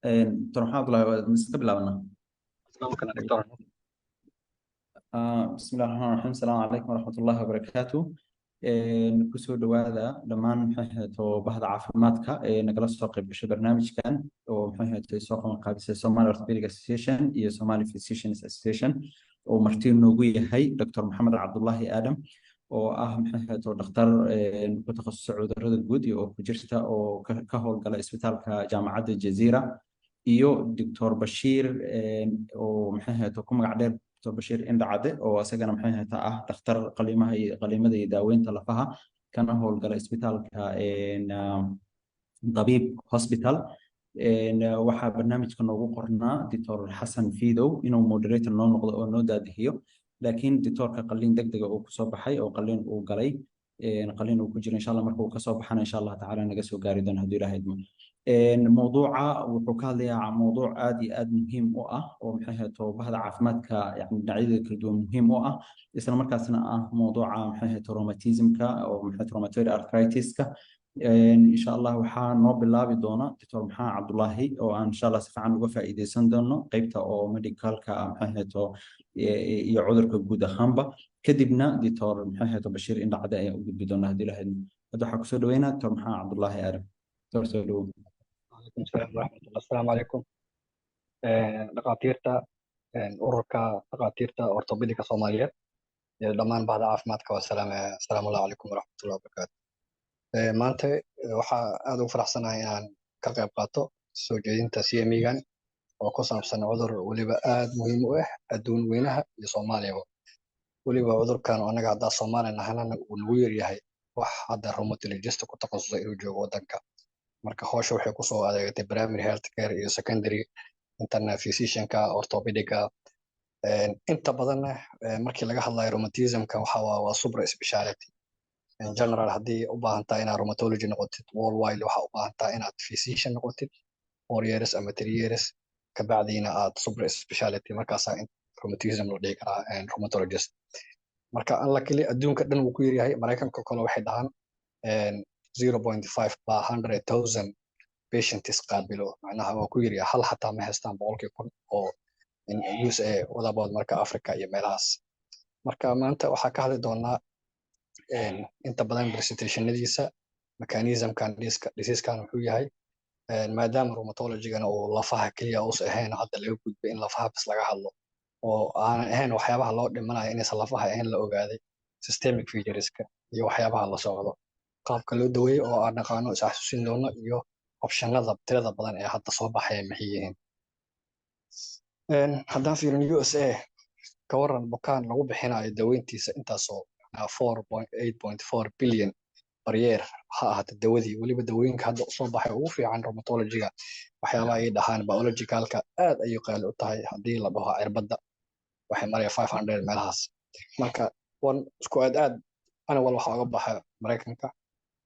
Dr. Maxamed Abdullahi, waa iska bilaabanaa. Kana doctor. بسم الله الرحمن الرحيم. السلام عليكم ورحمة الله وبركاته. Kusoo dhawaada dhammaan, maxay ahayd, bahda caafimaadka ee nagala soo qayb gashay barnaamijkan oo, maxay ahayd, soo qaban qaabisay Somali Orthopedic Association iyo Somali Physicians Association, oo marti noogu yahay Dr. Maxamed Cabdullaahi Aadam, oo ah, maxay ahayd, dhakhtar ku takhasusay cudurrada guud iyo oo ku jirta oo ka howlgala isbitaalka Jaamacadda Jazeera, iyo Dr. Bashiir, oo, maxay ahayd, ku magac dheer Dr. Bashiir Indhacade, oo isagana, maxay ahayd, ah dhakhtar qaliimaha iyo qaliimada iyo daaweynta lafaha, kana howlgala isbitaalka Dabiib Hospital. Waxaa barnaamijka noogu qornaa Dr. Xasan Fiidow inuu moderator noo noqdo oo noo daadihiyo, laakiin doctorka qalliin degdega uu kusoo baxay oo qalliin uu galay, qalliin uu ku jiro. Insha Allah marka uu kasoo baxana, insha Allah tacaala, naga soo gaari doono hadduu Ilaahay idmo. Mowduuca wuxuu ka hadlayaa mowduuc aad iyo aad muhiim u ah oo, maxay ahayd, bahda caafimaadka, yani dhinacyada kala duwan muhiim u ah, isla markaasna ah mowduuca, maxay ahayd, rheumatismka oo, maxay, rheumatoid arthritis-ka. Insha Allah waxaa noo bilaabi doona Dr. Maxamed Cabdullaahi, oo aan insha Allah si fiican uga faa'iideysan doono qeybta oo medicalka, maxay ahayd, iyo cudurka guud ahaanba. Kadibna Dr. maxay ahayd, Bashiir Indhacade ayaan u gudbi doonaa haddii Ilaahay idmo. Hadda waxaa kusoo dhaweynaa Dr. Maxamed Cabdullaahi Aadam. Dr. soo dhawow. Calaykum salaam waraxmatullah. Asalaamu calaykum dhakhaatiirta, ururka dhakhaatiirta orthopedika Soomaaliyeed iyo dhammaan bahda caafimaadka. Waa salaam. Asalaamu calaykum waraxmatullahi wabarakaatu. Maanta waxaa aad ugu faraxsanahay inaan ka qayb qaato soo jeedinta CME-gan oo ku saabsan cudur weliba aad muhiim u ah adduun weynaha iyo Soomaaliyaba. Weliba cudurkan oo annaga haddaa Soomaali nahanana uu nagu yaryahay wax hadda rheumatologist ku takhasusay inuu joogo waddanka. Marka howsha waxay kusoo adeegatay primary health care iyo secondary, intana physicianka orthopedica. Inta badanna markii laga hadlayo rheumatismka waxa waa super speciality in general. Haddii u baahan tahay inaad rheumatology noqotid worldwide, waxa u baahan tahay inaad physician noqotid 4 years ama 3 years, kabacdiina aad super speciality, markaasaa rheumatism loo dhihi karaa rheumatologist. Marka unluckily adduunka dhan wuu ku yaryahay. Maraykanka kale waxay dhahaan 0.5 per 100,000 patients qaabilo, macnaha waa ku yaryahay, hal xataa ma haystaan 100,000 oo in USA wadabood. Marka Africa iyo meelahaas. Marka maanta waxaa ka hadli doonaa inta badan presentationadiisa, mechanismkan diseasekan wuxuu yahay, maadaama rheumatologygana uu lafaha keliya uusan ahayn, hadda laga gudbay in lafaha bas laga hadlo oo aanan ahayn waxyaabaha loo dhimanayo inaysan lafaha ahayn, la ogaaday systemic featureska iyo waxyaabaha la socdo, qaabka loo daweeyo oo aan naqaano is xasuusin doono, iyo optionada tirada badan ee hadda soo baxaya maxay yihiin. Haddaan fiirin USA, ka waran bukaan lagu bixinayo daweyntiisa intaasoo 4.8.4 billion per year ha ahaato dawadii? Weliba dawooyinka hadda usoo baxay ugu fiican rheumatologyga, waxyaabaha ay dhahaan biologicalka, aad ayay qaali u tahay. Haddii la dhaho cirbadda waxay maraya 500 meelahaas. Marka one isku aad aad annual waxaa uga baxa Maraykanka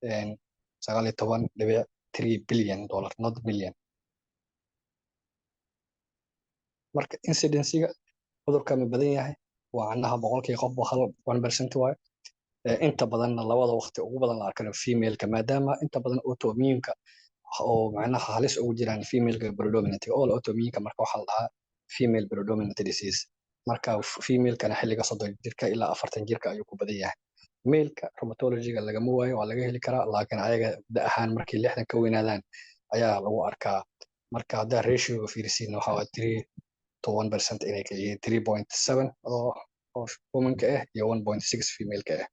$19.3 billion, not million. Marka incidencega cudurka ma badan yahay? Waa macnaha boqolkii qofba hal, 1% waayo. Inta badanna labada waqti ugu badan la arkana femaleka, maadaama inta badan autoimmuneka oo macnaha halis ugu jiraan femaleka predominant all autoimmuneka. Marka waxaa la dhahaa female predominant disease. Marka femalekana xilliga 30 jirka ilaa 40 jirka ayuu ku badan yahay. Maleka rheumatologyga lagama waayo, waa laga heli karaa, laakiin ayaga da ahaan markay 60 ka weynaadaan ayaa lagu arkaa. Marka haddaa ratioga fiirisiin, waxa waa 3 to 1% inay ka yihiin, 3.7 oo womanka ah iyo 1.6 femaleka ah.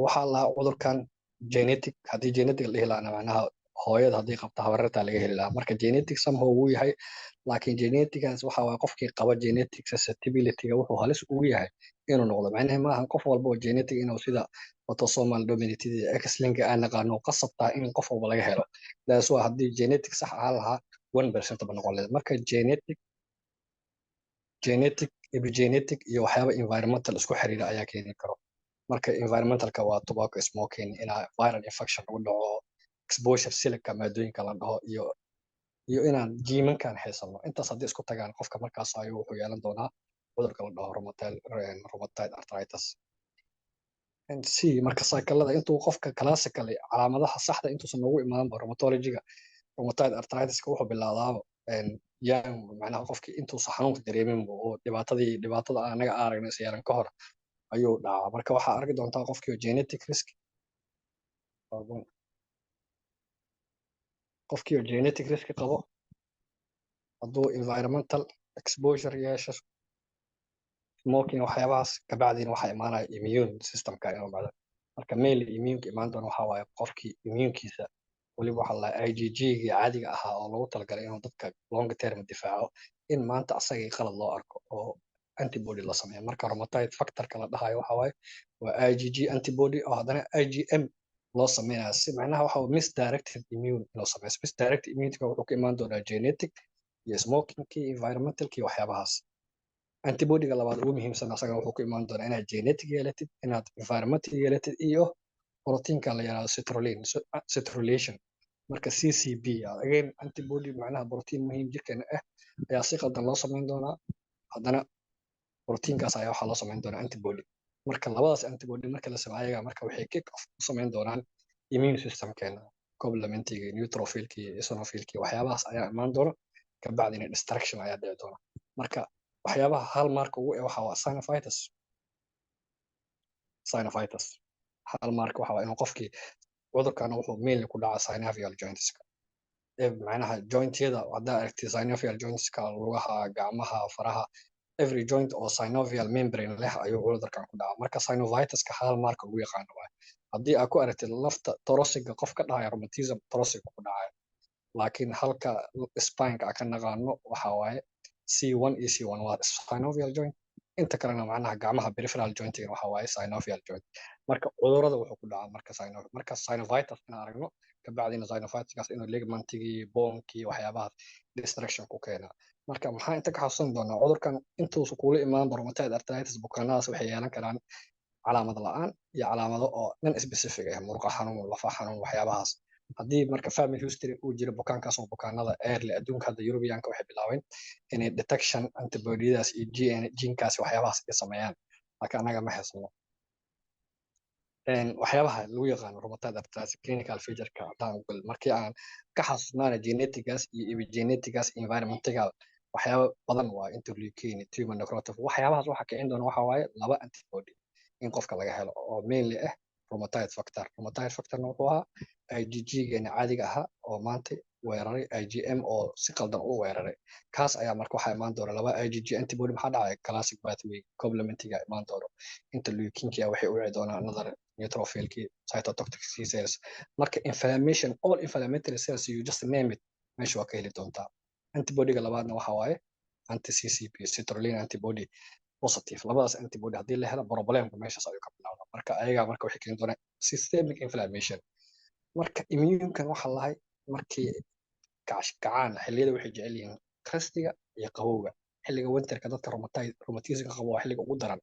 Waxaa lahaa cudurkan genetic. Haddii genetic la dhihi lahaana, macnaha hooyada haddii qabta habareertaa laga heli lahaa. Marka genetic somehow wuu yahay, laakiin geneticaas waxa waaye qofkii qaba genetic susceptibility-ga wuxuu halis ugu yahay inuu noqdo. Macnaha maaha qof walba oo genetic inuu sida autosomal dominant X-linked aan naqaano qasab tahay in qof walba laga helo. That's why haddii genetic sax ahaan lahaa, 1% ba noqon lahayd. Marka genetic, epigenetic iyo waxyaaba environmental isku xiriira ayaa keeni karo. Marka environmentalka waa tobacco smoking, inaa viral infection lagu dhaco, exposure silica maadooyinka la dhaho, iyo inaan jiimankan haysano. Intaas haddii isku tagaan qofka, markaas ayuu wuxuu yeelan doonaa cudurka la dhaho rheumatoid arthritis. C marka cyclada intuu qofka classically calaamadaha saxda intuusan noogu imaanba rheumatologyga. Rheumatoid arthritis-ka wuxuu bilaadaaba young, macnaha qofkii intuusan xanuunka dareemin oo dhibaatadii dhibaatada anaga aragnay is yeelan ka hor ayuu dhacaa. Marka waxaa arki doontaa qofkii genetic risk, qofkii genetic risk qabo, hadduu environmental exposure yeesho, smoking, waxyaabahaas. Kabacdiina waxaa imaanaya immune systemka inuu bacdo. Marka mainly immuneka imaan doona waxaa waaye qofkii immunekiisa, weliba waxaa la IgG-gii caadiga ahaa oo loogu talagalay inuu dadka long term difaaco, in maanta asagii qalad loo arko oo antibody la sameeyo. Marka rheumatoid factorka la dhahayo waxa waaye waa IgG antibody oo haddana IgM loo sameynayo, si macnaha waxa misdirected immune inuu sameeyo. Misdirected immunity wuxuu ka imaan doonaa genetic iyo smokingkii, environmentalkii, waxyaabahaas. Antibodyga labaad ugu muhiimsan asaga wuxuu ku imaan doonaa inaad genetic yeelatid, inaad environmental yeelatid iyo proteinka la yiraahdo citrulline, citrullination. Marka CCP again antibody, macnaha protein muhiim jirkeena ah ayaa si qaldan loo sameyn doonaa. Haddana proteinkaas ayaa waxaa loo sameyn doonaa antibody. Marka labadaas antibody marka la sameeyo ayaga, marka waxay kick off u sameyn doonaan immune systemkeena, complementiga, neutrophilki, eosinophilki, waxyaabahaas ayaa imaan doona. Kabacdina destruction ayaa dhici doona. Marka waxyaabaha hal marka ugu waxa waa synovitis. Synovitis hal marka waxa waa inuu qofkii cudurkan wuxuu mainly ku dhacaa synovial jointska, macnaha jointyada haddaa aragtid, synovial jointska, lugaha, gacmaha, faraha, every joint oo synovial membrane leh ayuu cudurkan ku dhacaa. Marka synovitiska hal marka ugu yaqaano waay. Haddii aad ku aragtid lafta thoraciga qof ka dhahaya rheumatism, thoraciga ku dhacaya, laakiin halka spineka aan ka naqaano waxa waaye C1 iyo C1 waa synovial joint. Inta kalena macnaha gacmaha peripheral jointiga waxa waaye synovial joint. Marka cudurada wuxuu ku dhacaa marka marka synovitis inaan aragno, kabacdina synovitiskaas inuu ligamentigii, bonekii, waxyaabahaas destruction ku keenaa. Marka maxaa inta ka xasuusan doonaa? Cudurkan intuusu kuula imaan rheumatoid arthritis, bukaanadaas waxay yeelan karaan calaamad la'aan iyo calaamado oo non specific ah, murqa xanuun, lafa xanuun, waxyaabahaas. Haddii marka family history uu jiro bukaankaas oo bukaanada early, adduunka hadda Europeanka waxay bilaabeen inay detection antibodyadaas iyo genekaas, waxyaabahaas ay sameeyaan, laakiin annaga ma haysano. Waxyaabaha lagu yaqaano rheumatoid arthritis clinical featureka haddaan gal, markii aan ka xasuusnaana geneticaas iyo epigeneticaas, environmental, waxyaaba badan waa interleukin, tumor necrotic, waxyaabahaas. Waxa kicin doona waxa waaye laba antibody in qofka laga helo oo mainly ah rheumatoid factor. Rheumatoid factorna wuxuu ahaa IgG-geena caadiga ahaa oo maanta weeraray IgM oo si qaldan u weeraray. Kaas ayaa marka waxaa imaan doona laba IgG antibody. Maxaa dhacaya? Classic pathway, complementiga imaan doono, interleukinki waxay u wici doonaan another neutrophilki, cytotoxic T cells. Marka inflammation, all inflammatory cells, you just name it, meesha waa ka heli doontaa. Antibodyga labaadna waxa waaye anti CCP, citrulline antibody positive. Labadaas antibody haddii la helo, problemka meeshaas ayuu ka bilowdaa. Marka ayaga marka waxay keeni doonaan systemic inflammation. Marka immunekan waxaa lahay markii kacaan xilliyada waxay jecel yihiin restiga iyo qabowga. Xilliga winterka dadka rheumatismka qabo waa xilliga ugu daran,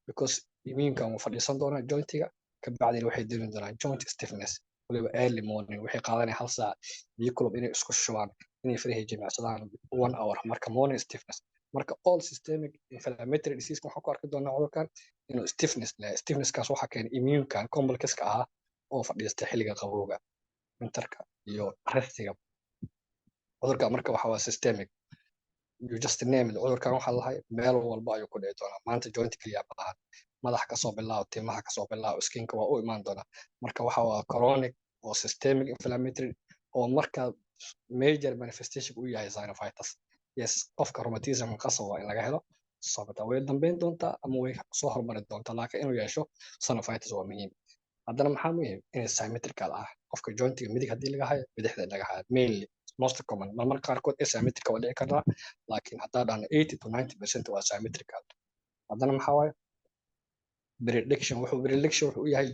because immunekan wuu fadhiisan doonaa jointiga. Kabacdina waxay dareemi doonaan joint stiffness, waliba early morning. Waxay qaadanaya hal saac biyo kulub inay isku shubaan, inay farahay jimicsadaan one hour. Marka morning stiffness. Marka all systemic inflammatory disease waxaan ku arki doonaa cudurkan inuu stiffness leeyahay. Stiffnesskaas waxaa keenay immunekan complexka ahaa oo fadhiistay xilliga qabowga, winterka iyo restiga. Cudurka marka waxa waa systemic, you just name it. Cudurkan waxaa lahay meel walba ayuu ku dhici doonaa. Maanta joint keliya maahan, madax kasoo bilaabo, timaha kasoo bilaabo, skinka waa u imaan doonaa. Marka waxa waa chronic oo systemic inflammatory oo marka major manifestation uu yahay synovitis. Yes, qofka rheumatism qasab waa in laga helo, sababta way dambeyn doontaa ama way soo hormari doontaa, laakiin inuu yeesho synovitis waa muhiim. Haddana maxaa muhiim? Inay symmetrical ah, qofka jointiga midig haddii laga hayo, bidixda in laga hayo mainly, most common. Marmarka qaarkood asymmetrical waa dhici kartaa, laakiin haddaa dhahno 80 to 90% waa symmetrical. Haddana maxaa waaye predilection? Wuxuu predilection wuxuu u yahay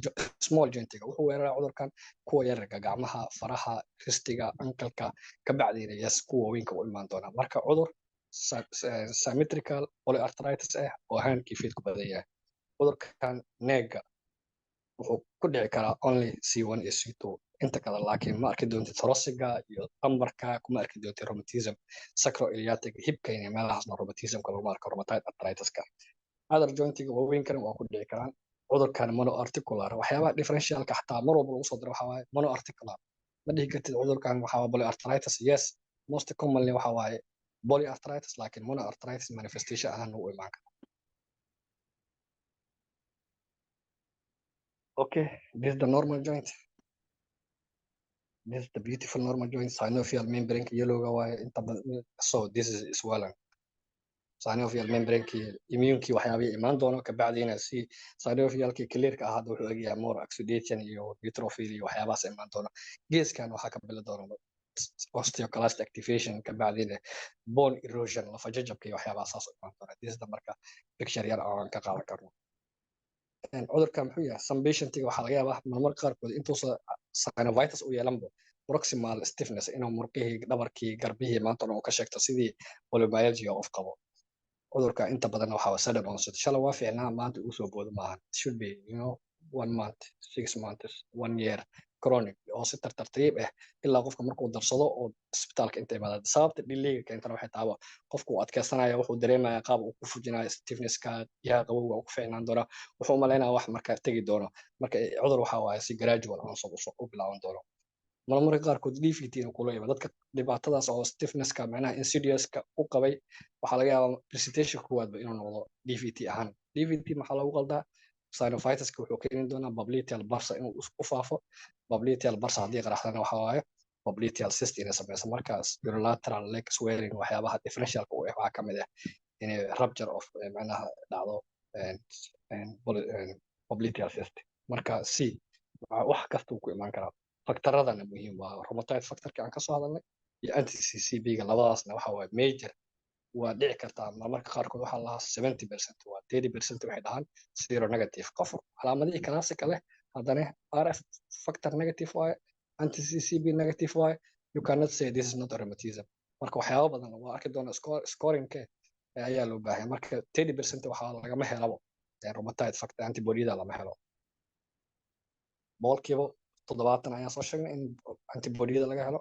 small jointiga. Wuxuu weeraraa cudurkan kuwa yararka, gacmaha, faraha, wristiga, ankleka. Kabacdiina yes, kuwa waaweynka u imaan doonaa. Marka cudur symmetrical polyarthritis ah oo handkii feet ku badan yahay. Cudurkan neckga wuxuu ku dhici karaa only C1 iyo C2. Inta kale laakiin ma arki doontid thoraciga iyo lumbarka, kuma arki doontid rheumatism, sacroiliac, hipka iyo meelahaasna rheumatismka laguma arko rheumatoid arthritis-ka. Other jointiga waaweyn waa ku dhici karaan. Cudurkan monoarticular, waxyaabaha differentialka xataa mar walba lagu soo diro waxaa waaye monoarticular. Ma dhihi kartid cudurkan waxaa waa polyarthritis. Yes, most commonly waxa waaye polyarthritis, laakiin monoarthritis manifestation ahaan u imaan kara. Okay, this is the normal joint. This is the beautiful normal joint. Synovial membrane yellowga waaye inta badan. So this is swollen. Synovial membrane immune-kii waxyaabihii imaan doono kabacdiina si synovialkii clear-ka ah hadda wuxuu egyahay more oxidation iyo neutrophil iyo waxyaabahaas imaan doono. Geeskan waxaa ka bili doona osteoclast activation, kabacdina bone erosion, lafa jajabka iyo waxyaabahaas saas u imaan doona. This is the marka picture yar oo aan ka qaadan karno. Cudurka muxuu yahay? Some patientiga waxaa laga yaabaa marmar qaarkood intuusan synovitis u yeelanba proximal stiffness, inuu murqihii dhabarkii, garbihii maanta dhan uu ka sheegto sidii polymyalgia qof qabo. Cudurka inta badan waxaa waa sudden onset. Shalay waa fiicnaa, maanta uu soo boodo maahan. It should be one month, 6 months, one year chronic oo si tartartiib ah ilaa qofka markuu darsado oo isbitaalka inta imaada. Sababta dhiiliga keentana waxay tahay qofku uu adkeysanaya, wuxuu dareemaya qaab uu ku fujinayo stiffnesska, biyaha qabowga uu ku fiicnaan doona, wuxuu umaleynaya wax markaa tegi doono. Marka cudur waxa waaye si gradual onset u bilaaban doono. Marmarka qaarkood DVT inuu kula yimaado dadka dhibaatadaas oo stiffnesska macnaha insidiouska u qabay, waxaa laga yaabaa presentation koowaadba inuu noqdo DVT ahaan. DVT maxaa lagu qaldaa? Synovitiska wuxuu keeni doonaa popliteal bursa inuu u faafo. Popliteal bursa haddii qaraxdana waxa waaye popliteal cyst inay sameyso. Markaas unilateral leg swelling, waxyaabaha differentialka u ah waxaa kamid ah inay rupture of macnaha dhacdo popliteal cyst. Marka c wax kasta uu ku imaan karaa. Factoradana muhiim waa rheumatoid factorka aan kasoo hadalnay iyo anti CCP-ga, labadaasna waxa waaye major. Waa dhici kartaa marmarka qaarkood waxaa lahaa 70%, waa 30% waxay dhahaan zero negative. Qof calaamadihii classica leh haddana RF factor negative waaye, anti CCP negative waaye, you cannot say this is not a rheumatism. Marka waxyaabo badan waa arki doona, scoringke ayaa loo baahay. Marka 30% waxaa lagama helabo rheumatoid factor antibodyada lama helo. 70% ayaan soo sheegnay in antibodyada laga helo.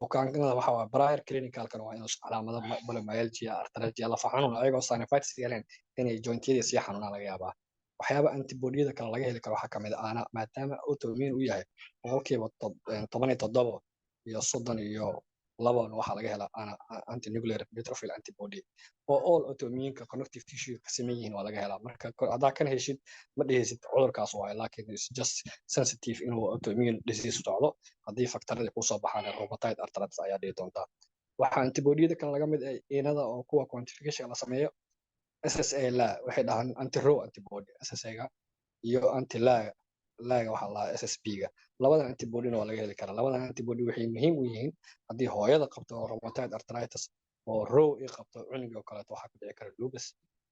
Bukaanada waxa waa prior clinicalkan waa inuu calaamado polymyalgia, arthralgia, lafa xanuun ayagoo synovitis yeeleen inay jointyadii sii xanuunaan laga yaabaa. Waxyaaba antibodyada kale laga heli karo waxaa kamid ah ana maadaama autoimmune u yahay, 17% iyo 32 waxaa laga helaa ana antinuclear neutrophil antibody oo all autoimmune-ka connective tissue ka siman yihiin waa laga helaa. Marka haddaa kan heshid ma dhehaysid cudurkaas waaye, laakiin it's just sensitive inuu autoimmune disease socdo. Haddii factoradii kusoo baxaan rheumatoid arthritis ayaa dhihi doontaa. Waxaa antibodyada kale laga mid ah inada oo kuwa quantification la sameeyo SSA la waxay dhahaan anti ro antibody SSA-ga iyo anti laga laga waxaa la SSB-ga. Labadan antibodyna waa laga heli karaa. Labadan antibody waxay muhiim u yihiin haddii hooyada qabto rheumatoid arthritis oo row i qabto, cunuga oo kaleeto waxaa ku dhici kara lupus,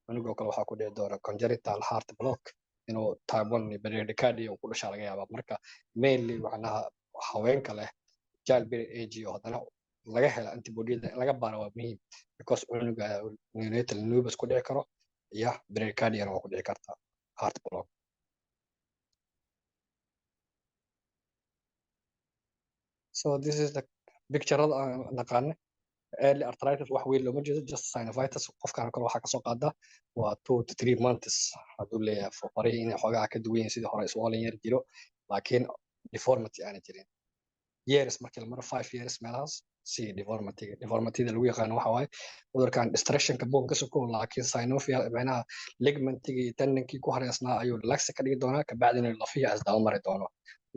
cunuga oo kale waxaa ku dhici doona congenital heart block, inuu type 1 bradycardia uu ku dhashaa laga yaabaa. Marka mainly macnaha haweenka leh childbearing age oo haddana laga helo antibodyada in laga baaro waa muhiim, because cunuga neonatal lupus ku dhici karo iyo bradycardiana waa ku dhici kartaa heart block. So this is the picture aan naqaano. Early arthritis wax weyn looma jeedo, just synovitis. Qofkan kale waxaa kasoo qaada waa 2 to 3 months hadduu leeyahay farihii inay xoogaha ka duwan yihiin sidii hore, swollen yar jiro laakiin deformity aana jirin. Years markii la maro, 5 years meelahaas, si deformity. Deformityda lagu yaqaano waxa waaye cudurkan destructionka bone ka sokow, laakiin synovial macnaha ligamentiga iyo tendonkii ku hareysnaa ayuu relax ka dhigi doonaa, kabacdina lafihi isdaba mari doono.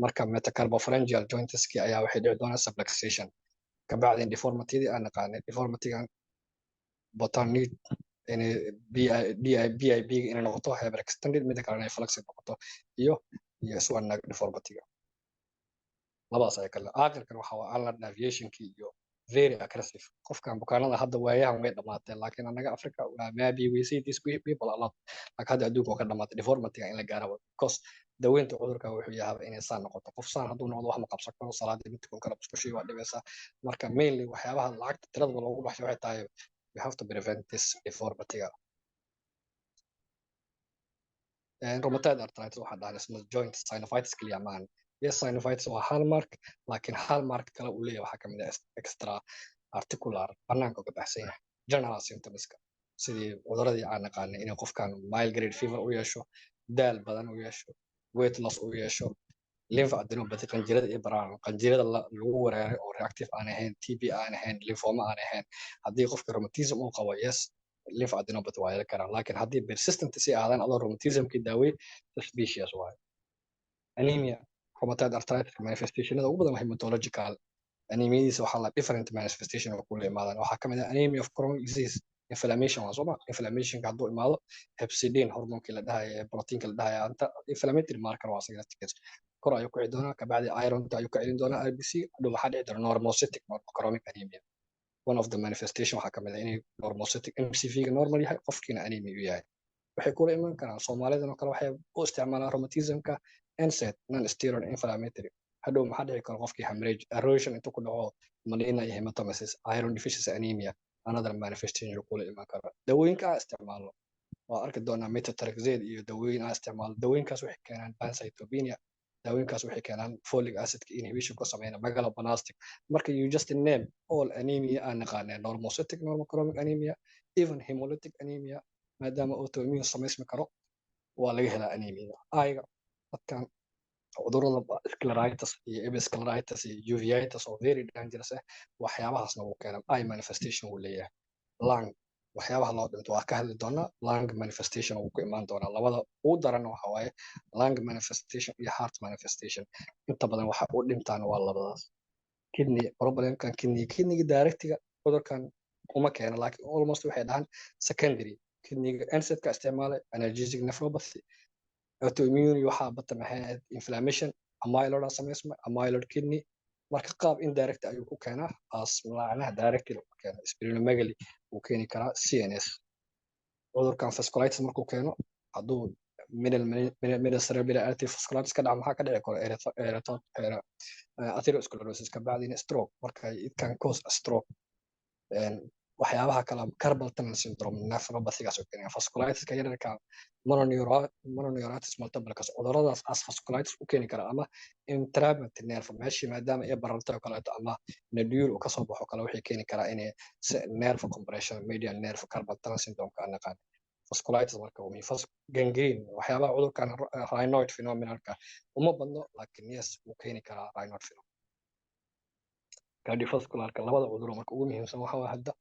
Marka metacarpophalangeal jointski ayaa waxay dhici doonaa subluxation, kabacdin deformitydii aan naqaanay, deformitygan botanid inay BIB inay noqoto hyper extended, mida kalena ay flexi noqoto iyo swan deformityga, labadaas ayaa kale. Aakhirkan waxa waa ulnar deviationkii iyo very aggressive. Qofkan bukaanada hadda waayahan way dhamaatee, laakiin annaga Africa waa maybe we see these people a lot, laakiin hadda adduunka waa ka dhamaatay deformityga in la gaaro, because daweynta cudurka wuxuu yahay inay saan noqoto. Qof saan hadduu noqdo wax ma qabsan karo, salaadii ma tukan karo, musqushii waa dhibaysaa. Marka mainly waxyaabaha lacagta tiradaba loogu baxshay waxay tahay we have to prevent this deformityga. Rheumatoid arthritis waxaa dhahan isma joint synovitis keliya maahan. Yes, synovitis waa hallmark, laakiin hallmark kale uu leeyahay waxaa kamid ah extra articular, banaanka uga baxsan yahay general symptomska, sidii cuduradii aan naqaanay inay qofkan mild grade fever u yeesho, daal badan u yeesho, weight loss u yeesho, Lymphadenopathy, qanjirada iyo baraan qanjirada lagu weeraray oo reactive aan ahayn, TB aan ahayn, lymphoma aan ahayn. Haddii qofka rheumatism uu qabo, yes, lymphadenopathy waa yeelan karaa, laakiin haddii persistent si aadaan adoo rheumatismkii daawey, suspicious waaye. Anemia, rheumatoid arthritis manifestationada ugu badan waa hematological. Anemiadiisa waxaa la different manifestation oo kula imaadaan. Waxaa kamid ah anemia of chronic disease, inflammation waa sooma. Inflammationka hadduu imaado, hepcidin hormoonkii la dhahayo, proteinka la dhahayo, anta inflammatory marker waa asaga naftigiisa, kor ayuu kici doonaa. Kabacdi ironta ayuu ka celin doonaa RBC. Hadhow waxaa dhici doona normocytic normochromic anemia. One of the manifestation waxaa kamid ah inay normocytic MCV-ga normal yahay, qofkiina anemia u yahay. Waxay kula iman karaan Soomaalidan oo kale, waxay u isticmaalaan rheumatismka NSAID, non steroid inflammatory. Hadhow maxaa dhici kara? Qofkii hemorrhage, erosion intuu ku dhaco, melena iyo hematemesis, iron deficiency anemia, another manifestation kula iman kara. Dawooyinka aan isticmaalno waa arki doonaa, methotrexate iyo dawooyin aan isticmaalno. Dawooyinkaas waxay keenaan pancytopenia. Dawooyinkaas waxay keenaan folic acidka inhibition ku sameeyna, megaloblastic. Marka you just name all anemia aan naqaanee, normocytic normochromic anemia, even hemolytic anemia, maadaama autoimmune samaysmi karo, waa laga helaa anemia. Ayaga dadkan cudurrada scleritis iyo episcleritis iyo uveitis oo very dangerous ah, waxyaabahaasna wuu keenaa. Eye manifestation wuu leeyahay. Lung, waxyaabaha loo dhinto waa ka hadli doonaa. Lung manifestation wuu ku imaan doonaa. Labada ugu daran waxa waaye lung manifestation iyo heart manifestation. Inta badan waxa u dhintaan waa labadaas. Kidney problemkan, kidney, kidneyga directiga cudurkan uma keeno, laakiin almost waxay dhahaan secondary kidneyga NSAID-ka isticmaalay, analgesic nephropathy, autoimmune, waxaa bata maxay ahayd, inflammation, amyloid samaysma, amyloid kidney. Marka qaab indirect ayuu ku keenaa, as macnaha directly ku keena. Splenomegaly wuu keeni karaa. CNS cudurkan vasculitis markuu keeno, hadduu middle cerebral artery vasculitis ka dhaca, maxaa ka dhici karo? Atherosclerosis, ka bacdina stroke. Marka it can cause a stroke. Waxyaabaha kale, carpal tunnel syndrome, nephropathygaas oo keenaya, vasculitiska yararka, mononeuritis multiplex, cuduradaas as vasculitis u keeni kara, ama entrapment nerve meeshii maadaama ay barartay oo kaleeto ama nodule uu kasoo baxo kale, waxay keeni karaa inay nerve compression, median nerve, carpal tunnel syndrome ka naqaan. Vasculitis marka waa gangrene. Waxyaabaha cudurkan Raynaud phenomenalka uma badno, laakiin yes, wuu keeni karaa Raynaud phenomenon. Cardiovascularka labada cudur marka ugu muhiimsan waxa waa hadda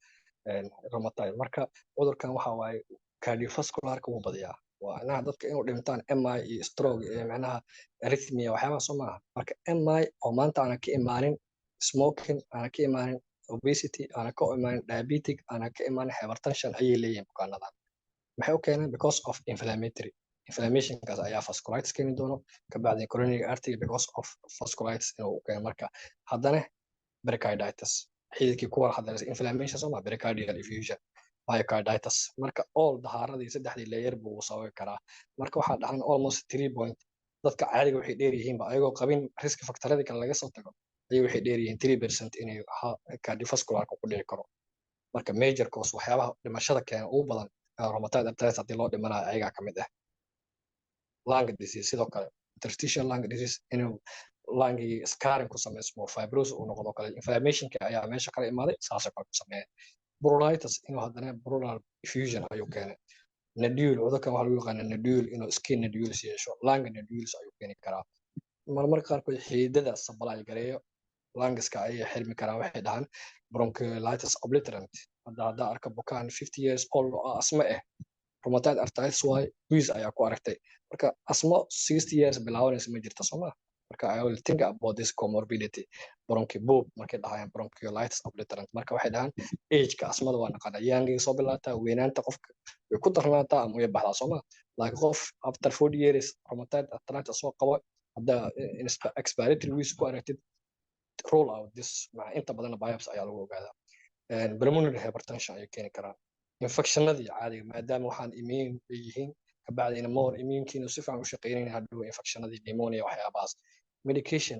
rheumatoid. Marka cudurkan waxa waaye cardiovascularka wuu badiyaa, waa macnaha dadka inuu dhintaan MI iyo stroke iyo macnaha arrhythmia, waxyaabaha soo maaha. Marka MI oo maanta aanan ka imaanin smoking, aanan ka imaanin obesity, aanan ka imaanin diabetic, aanan ka imaanin hypertension ayay leeyihiin bukaanadan. Maxay u keeneen? Because of inflammatory inflammationkaas ayaa vasculitis keeni doono, kabacdi coronary artery because of vasculitis inuu u keeno. Marka haddana pericarditis, xididkii kuwa hadda inflammation soo ma, pericardial effusion, myocarditis. Marka all dahaaradii saddexdii layer buu sababi karaa. Marka waxaa dhahan almost three point dadka caadiga waxay dheer yihiinba, ayagoo qabin risk factoradii kale laga soo tago, ayay waxay dheer yihiin 3% inay cardiovascularka ku dhici karo. Marka major cause, waxyaabaha dhimashada keena ugu badan rheumatoid arthritis haddii loo dhimanayo, ayagaa ka mid ah. Lung disease sidoo kale, interstitial lung disease, inuu lungii scarring ku samaysmo, fibrosis uu noqdo kale, inflammationka ayaa meesha kala imaaday, saasoo kale ku sameeya. Pleuritis, inuu haddana pleural effusion ayuu keenay. Nodule, cudurkan waxaa lagu yaqaana nodule, inuu skin nodules yeesho, lung nodules ayuu keeni karaa. Marmarka qaarkood xiidada supply gareeyo lungiska ayay xirmi karaan, waxay dhahaan bronchiolitis obliterant. Hadda haddaa arka bukaan 50 years old oo asthma ah, rheumatoid arthritis waay, wheeze ayaa ku aragtay. Marka asthma 60 years bilaabanaysa ma jirta, soo ma? Marka I will think about this comorbidity, bronchi BOOP markay dhahayaan, bronchiolitis obliterant. Marka waxay dhahaan ageka asthmada waa naqaana, youngiga soo bilaataa, weynaanta qofka way ku darnaataa ama way baxdaa, soo ma? Laakiin qof after 40 years rheumatoid arthritis soo qabo, haddaa expiratory wheeze ku aragtid, rule out this. Maca inta badanna biopsy ayaa lagu ogaadaa. Pulmonary hypertension ayay keeni karaan. Infectionadii caadiga, maadaama waxaan immune ay yihiin, kabacdina more immunekiina si fiican u shaqeynayna, hadhow infectionadii, pneumonia, waxyaabahaas. Medication,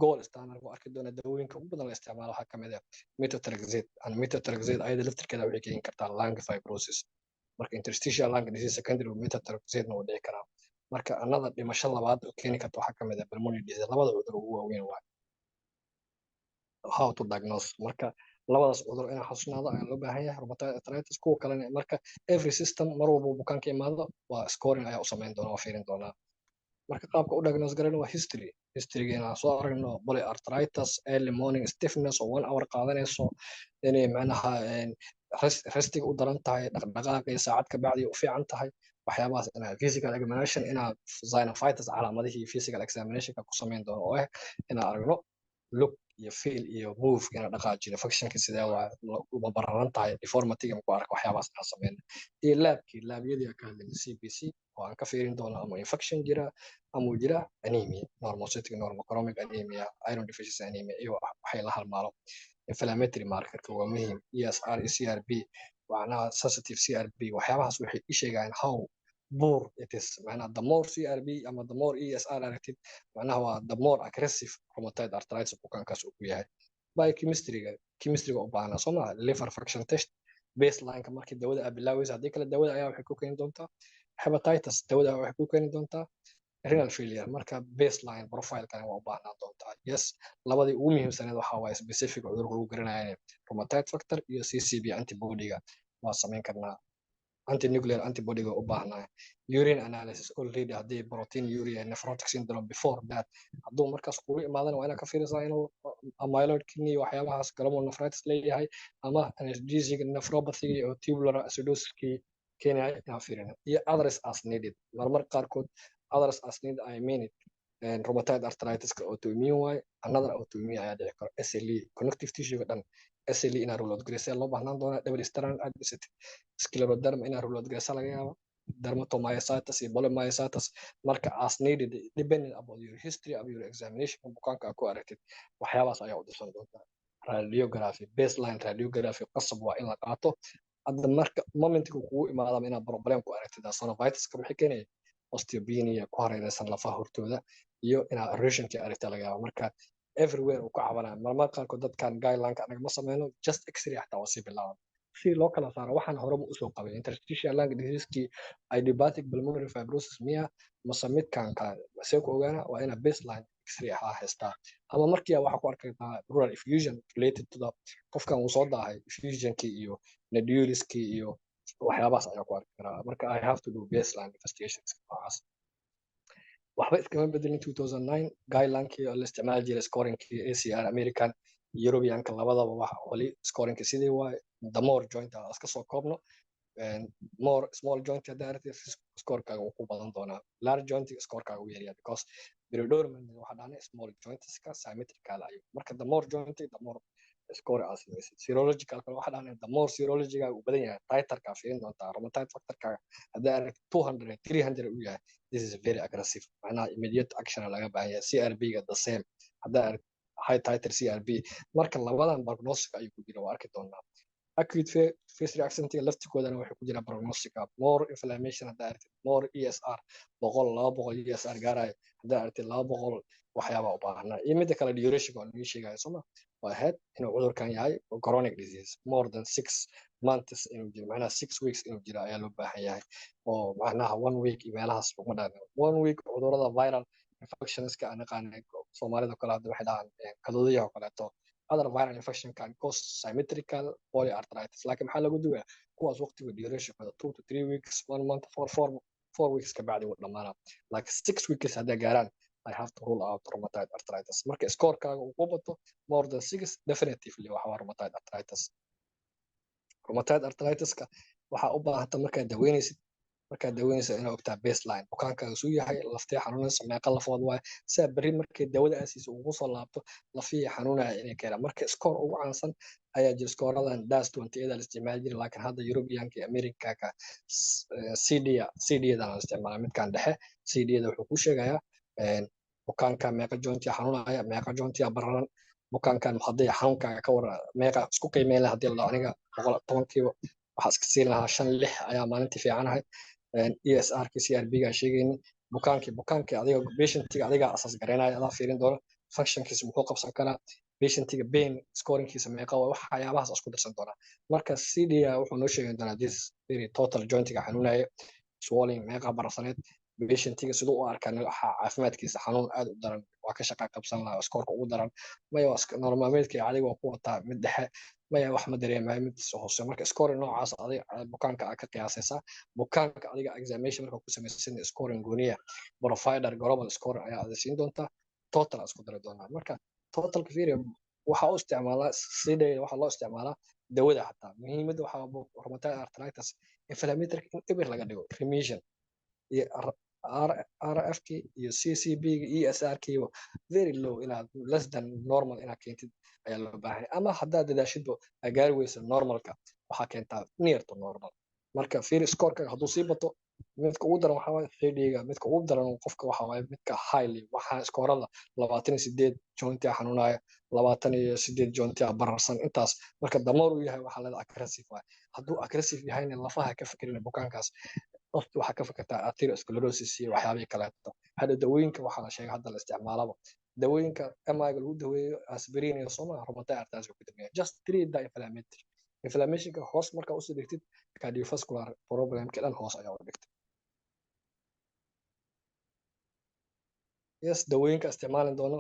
gold standard ku arki doona, dawooyinka ugu badan la isticmaalo waxaa kamid ah methotrexate, and methotrexate ayada laftirkeeda waxay keeni kartaa lung fibrosis. Marka interstitial lung disease secondary methotrexate na wuu dhici karaa. Marka another dhimasho labaad oo keeni karta waxaa kamid ah pulmonary disease. Labada cudur ugu waaweyn waay. How to diagnose? Marka labadaas cudur inaan xasuusnaado ayaa loo baahan yahay, rheumatoid arthritis kuwa kalena. Marka every system mar walba bukaanka imaado waa scoring ayaa u samayn doona, waa fiirin doonaa. Marka qaabka u diagnose garayna waa history. Historyga inaan soo aragno polyarthritis, early morning stiffness oo 1 hour qaadanayso, inay macnaha restiga u daran tahay, dhaqdhaqaaqii saacad ka bacdi u fiican tahay, waxyaabahaas inaa physical examination, inaa synovitis calaamadihii physical examinationka ku samayn doono oo ah inaan aragno look iyo feel iyo move, inaa dhaqaajino, functionka sidee waa, ma bararan tahay, deformityga ku arka, waxyaabahaas inaan sameyno. Iyo labkii, labyadii aan ka hadlayna, CBC oo aan ka fiirin doono ama infection jira ama uu jira anemia, normocytic normochromic anemia, iron deficiency anemia iyo waxay la halmaalo. Inflammatory markerka waa muhiim, ESR iyo CRP, macnaha sensitive CRP. Waxyaabahaas waxay i sheegayaan how poor it is. Macnaha the more CRP ama the more ESR aragtid, macnaha waa the more aggressive rheumatoid arthritis bukaankaas uu ku yahay. Biochemistryga, chemistryga u baahnaa soo maha, liver function test baselineka markii dawada aad bilaawaysa. Haddii kale dawada ayaa waxay ku keeni doontaa hepatitis, dawada waxay ku keeni doontaa renal failure. Marka baseline profile-kan waa u baahnaan doontaa. Yes, labadii ugu muhiimsaneed waxaa waaye specific cudurka lagu garanaya, rheumatoid factor iyo CCP antibodyga waa samayn karnaa, antinuclear antibodyga u baahnaa. Urine analysis already haddii proteinuria, nephrotic syndrome before that hadduu markaas kugu imaadana, waa inaad ka fiirisaa inuu amyloid kidney, waxyaabahaas, glomerulonephritis leeyahay ama analgesic nephropathy oo tubular acidosiskii keenaya inaan fiirina. Iyo others as needed, marmar qaarkood others as needed, I mean it, rheumatoid arthritis-ka autoimmune waaye, another autoimmune ayaa dhici karo. SLE, connective tissue-ga dhan, SLE inaa rule out gareysa loo baahnaan doonaa, double strand aad dhisatid, scleroderma inaa rule out gareysa laga yaabo, dermatomyositis iyo polymyositis. Marka as needed, depending about your history of your examination, bukaanka aad ku aragtid, waxyaabahaas ayaa u dirsan doontaa. Radiography, baseline radiography qasab waa in la qaato. Hadda marka momentka kugu imaadama inaad problem ku aragtid synovitiska, maxay keenaya? Osteopenia ku hareereysan lafaha hortooda iyo inaad erosionki aragta laga yaaba. Marka everywhere uu ka cabanaya, marmar qaarkood dadkan guidelineka anaga ma sameyno, just x-ray xataa waa sii bilaaban si loo kala saaro waxaan horeba usoo qabay interstitial lung diseasekii, idiopathic pulmonary fibrosis miya mase midkan kale. See ku ogaana? Waa inaa baseline x-ray ahaa haystaa, ama markii waxaa ku arki kartaa pleural effusion related to the qofkan uu soo daahay, effusionkii iyo noduleskii iyo waxyaabahaas ayaa ku arki karaa. Marka I have to do baseline investigations noocaas. Waxba iskama bedelin 2009 guidelinekii oo la isticmaali jiray, scoringkii ACR, American, Europeanka labadaba, wax wali scoringka sidii waaye. The more joint aan iska soo koobno, more small joint haddaa aragtid, scorekaaga wuu ku badan doonaa, large joint scorekaaga wuu yaryaa, because predominant waxaa dhahnay small jointska symmetrical ayuu. Marka the more joint, the more score aad samaysid. Serological kale waxaa dhahnay the more serologiga uu badan yahay, titerka fiirin doontaa, rheumatoid factorka haddaa aragtid 200, 300 uu yahay, this is very aggressive, macnaha immediate action laga baahan yahay. CRP ga the same, haddaa aragtid high titer CRP. Marka labadan prognostic ayuu ku jira, waa arki doonaa. Acute phase reactantiga laftigoodana waxay ku jira prognostica. More inflammation haddaa aragtid, more ESR, 100, 200 ESR gaaraya haddaa aragtid, 200, waxyaabaa u baahnaa. Iyo midda kale duration oo nii sheegaya sooma, waa ahayd inuu cudurkan yahay chronic disease, more than 6 months inuu jiro, macnaha 6 weeks inuu jiro ayaa loo baahan yahay, oo macnaha one week iyo meelahaas laguma dhaana. One week cudurada viral infectionska aan naqaanay, Soomaalida kale hadda waxay dhahaan kaduudiyaha oo kaleeto, other viral infection can cause symmetrical polyarthritis, laakiin maxaa lagu dugaa kuwaas? Waqtiga durationkooda 2 to 3 weeks, one month, 4 weeks ka bacdi wuu dhamaanaa. Laakiin 6 weeks hadday gaaraan, I have to rule out rheumatoid arthritis. Marka scorekaaga uu ku bato more than six, definitively waxa waa rheumatoid arthritis. Rheumatoid arthritis-ka waxaa u baahanta markaad daweynaysid inaad ogtaa baseline bukaankaaga suu yahay, laftee xanuunaysa, meeqa lafood waaye, sidaa berri markay daawada aasiisa ugu soo laabto lafihii xanuunaya inay keenaan. Marka score ugu caansan ayaa jira, scoreadan DAS 28 la isticmaali jiray, laakiin hadda Europeanka iyo Americanka CDA, CDA-dan la isticmaalaa, midkan dhexe. CDA-da wuxuu kuu sheegayaa bukaanka meeqa jointiya xanuunaya, meeqa jointiya bararan. Bukaankan hadday xanuunkaaga ka waran, meeqa isku qiimeyn laha? Haddii la dhaho aniga 110kiiba waxaa iska siin lahaa shan, lix ayaa maalintii fiicanahay. ESR-ki, CRP-ga sheegayni, bukaankii adiga patientiga adiga assess garaynaya, adaa fiirin doona functionkiisa, muxuu qabsan karaa, patientiga pain scoringkiisa meeqa waa, waxyaabahaas isku darsan doonaa. Marka CDA wuxuu noo sheegi doonaa this very total jointiga xanuunaya, swelling meeqa bararsaneed, Patientiga siduu u arkaa caafimaadkiisa, xanuun aad u daran waa ka shaqa qabsan lahaa score-ka ugu daran, maya nolol maalmeedka adiga waa ku wataa, mid dhexe, maya wax ma dareemayo, mid hoose. Marka scoring noocaas adiga bukaanka aad ka qiyaasaysaa. Bukaanka adiga examination marka ku samaysan, scoring gooniya, provider global scoring ayaa ada siin doontaa, total isku dari doonaa. Marka totalka fiiriya, waxaa u isticmaalaa sidee waxaa loo isticmaalaa dawada. Xataa muhiimadda waxaa rheumatoid arthritis inflammatory in eber laga dhigo, remission iyo RF ki iyo CCP ESR kiiba very low, inaad less than normal inaad keentid ayaa loo baahan. Ama haddaad dadaashidba aa gaari weysa normalka, waxaa keentaa near to normal. Marka fiiri, scoreka hadduu sii bato, midka ugu daran waxaa waaye 3D-ga. Midka ugu daran qofka waxa waaye midka highly, waxaa scorada 28 jointia xanuunaya, 28 jointia bararsan intaas. Marka damoor uu yahay, waxaa leedahay aggressive waaye. Hadduu aggressive yahayna, lafaha ka fikirin bukaankaas, qofki waxaa ka fikirtaa atherosclerosis iyo waxyaabihii kaleeto. Hadda dawooyinka waxaa la sheegay hadda la isticmaalaba, dawooyinka MI-ga lagu daweeyo, aspirin iyo soma rheumatoid arthritis ku daweeya. Just treat the inflammatory inflammationka hoos markaa usoo dhigtid, cardiovascular problemka dhan hoos ayaa u dhigtay. Yes, dawooyinka isticmaalin doono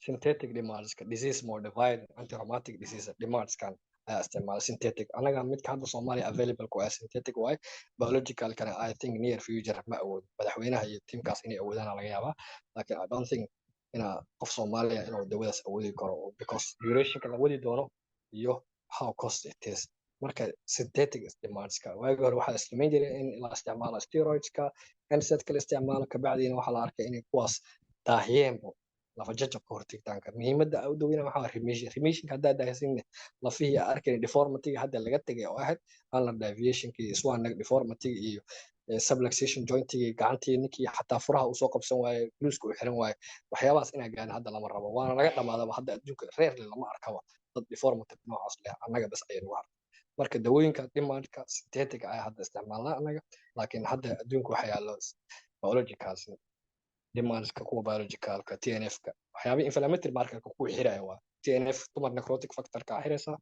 synthetic DMARDska, disease modified antirheumatic disease DMARDskan ayaa isticmaala synthetic. Anaga midka hadda Soomaaliya available ku ah synthetic waaye. Biologicalkana I think near future ma awoodo, madaxweynaha iyo tiimkaas inay awoodaan laga yaabaa, laakiin I don't think ina qof Soomaaliya inuu dawadaas awoodi karo, because durationka la wadi doono iyo how cost it is. Marka synthetic DMARDska, waagi hore waxaa isticmaali jiray in la isticmaalo steroidska, NSAID-ka la isticmaalo. Kabacdiina waxaa la arkay inay kuwaas daahiyeenbo lafa jajabka hortigtaanka. Muhiimadda u daweyna waxaa remission. Remissionka haddaa daahisin, lafihii aa arkayn deformity hadda laga tegay oo ahayd ulnar deviationki, swan neck deformity iyo subluxation jointigii gacantii ninkii xataa furaha uu soo qabsan waaye, gluuska uu xiran waaye, waxyaabahaas inaa gaarin hadda lama rabo, waana laga dhamaadaba. Hadda adduunka rarely lama arkaba dad deformity noocaas leh, annaga bas ayay nagu hartay. Marka dawooyinka DMARD-ka synthetic ayaa hadda isticmaalnaa annaga, laakiin hadda adduunka waxaa yaallo biologicals DMARDska, kuwa biologicalka, TNF-ka, waxyaabihii inflammatory markerka kuwa xiraya waa TNF, tumor necrotic factorka xiraysaa,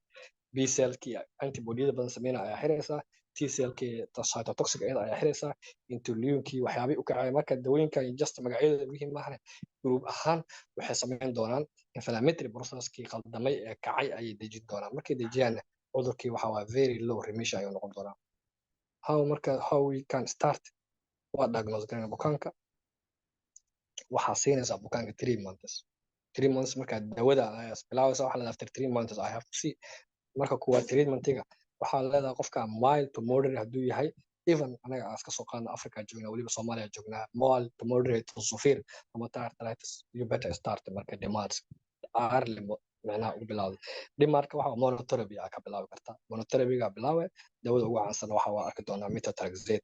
B cellkii antibodyada badan sameynaya ayaa xiraysaa, T cellkii cytotoxic iyada ayaa xiraysaa, interleukinkii waxyaabihii u kacaya. Marka dawooyinkan just magacyadooda muhiim maahane, group ahaan waxay sameyn doonaan inflammatory processkii qaldamay ee kacay ayay dejin doonaan. Markay dejiyaanna, cudurkii waxa waa very low remission ayuu noqon doonaa. How marka how we can start? Waa diagnose garayna bukaanka, waxaa siinaysaa bukaanka 3 months. 3 months markaa dawada ayaa bilaabaysa. Waxaa leedahay after 3 months I have to see. Marka kuwaad treatmentiga waxaa leedahay qofka mild to moderate hadduu yahay, even anaga aan iska soo qaadna Africa joognaa, weliba Soomaaliya joognaa, mild to moderate to severe rheumatoid arthritis, you better start marka DMARDs early, micnaha ugu bilowday. DMARD-ka waxa monotherapy aa ka bilaabi kartaa. Monotherapyga bilaawe, dawada ugu caansan waxa waa arki doonaa methotrexate.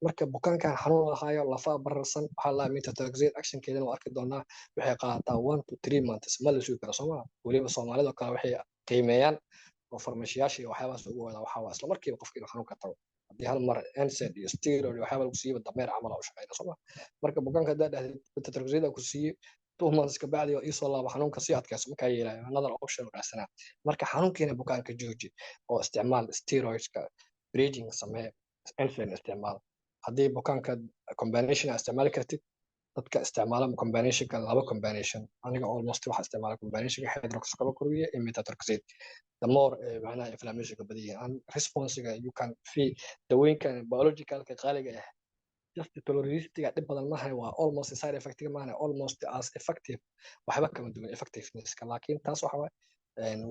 Marka bukaankan xanuun lahaayo, lafaha bararsan, waxaa lahaa methotrexate actionkeedana waa arki doonaa. Waxay qaadataa 1 to 3 months, ma la sugi karo sooma. Weliba Soomaalida kale waxay qiimeeyaan oo farmashiyaasha iyo waxyaabahaas ugu wadaa waxaa waa isla markiiba qofka inuu xanuunka tago. Haddii hal mar NSAID iyo steroid iyo waxyaaba lagu siiba, dameer camal aa u shaqeyna sooma. Marka bukaanka haddaa dhahdid methotrexate ku siiyey, 2 months ka bacdi oo iisoo laaba, xanuunka sii adkayso, markaa yeelayo another option u raadsanaa. Marka xanuunkiina bukaanka jooji oo isticmaal steroidska, bridging samee, NSAID isticmaal. Haddii bukaanka combination aa isticmaali kartid, dadka isticmaala combinationka, laba combination, aniga almost waxaa isticmaala combinationka hydroxychloroquine iyo methotrexate. The more macnaha inflammationka badan yihiin and responsega you can feel, dawooyinkan biologicalka qaaliga ah just tolerability dhib badan maaha, waa almost side effectiga maaha, almost as effective, waxba kama duwan effectiveness-ka. Laakiin taas waxa waaye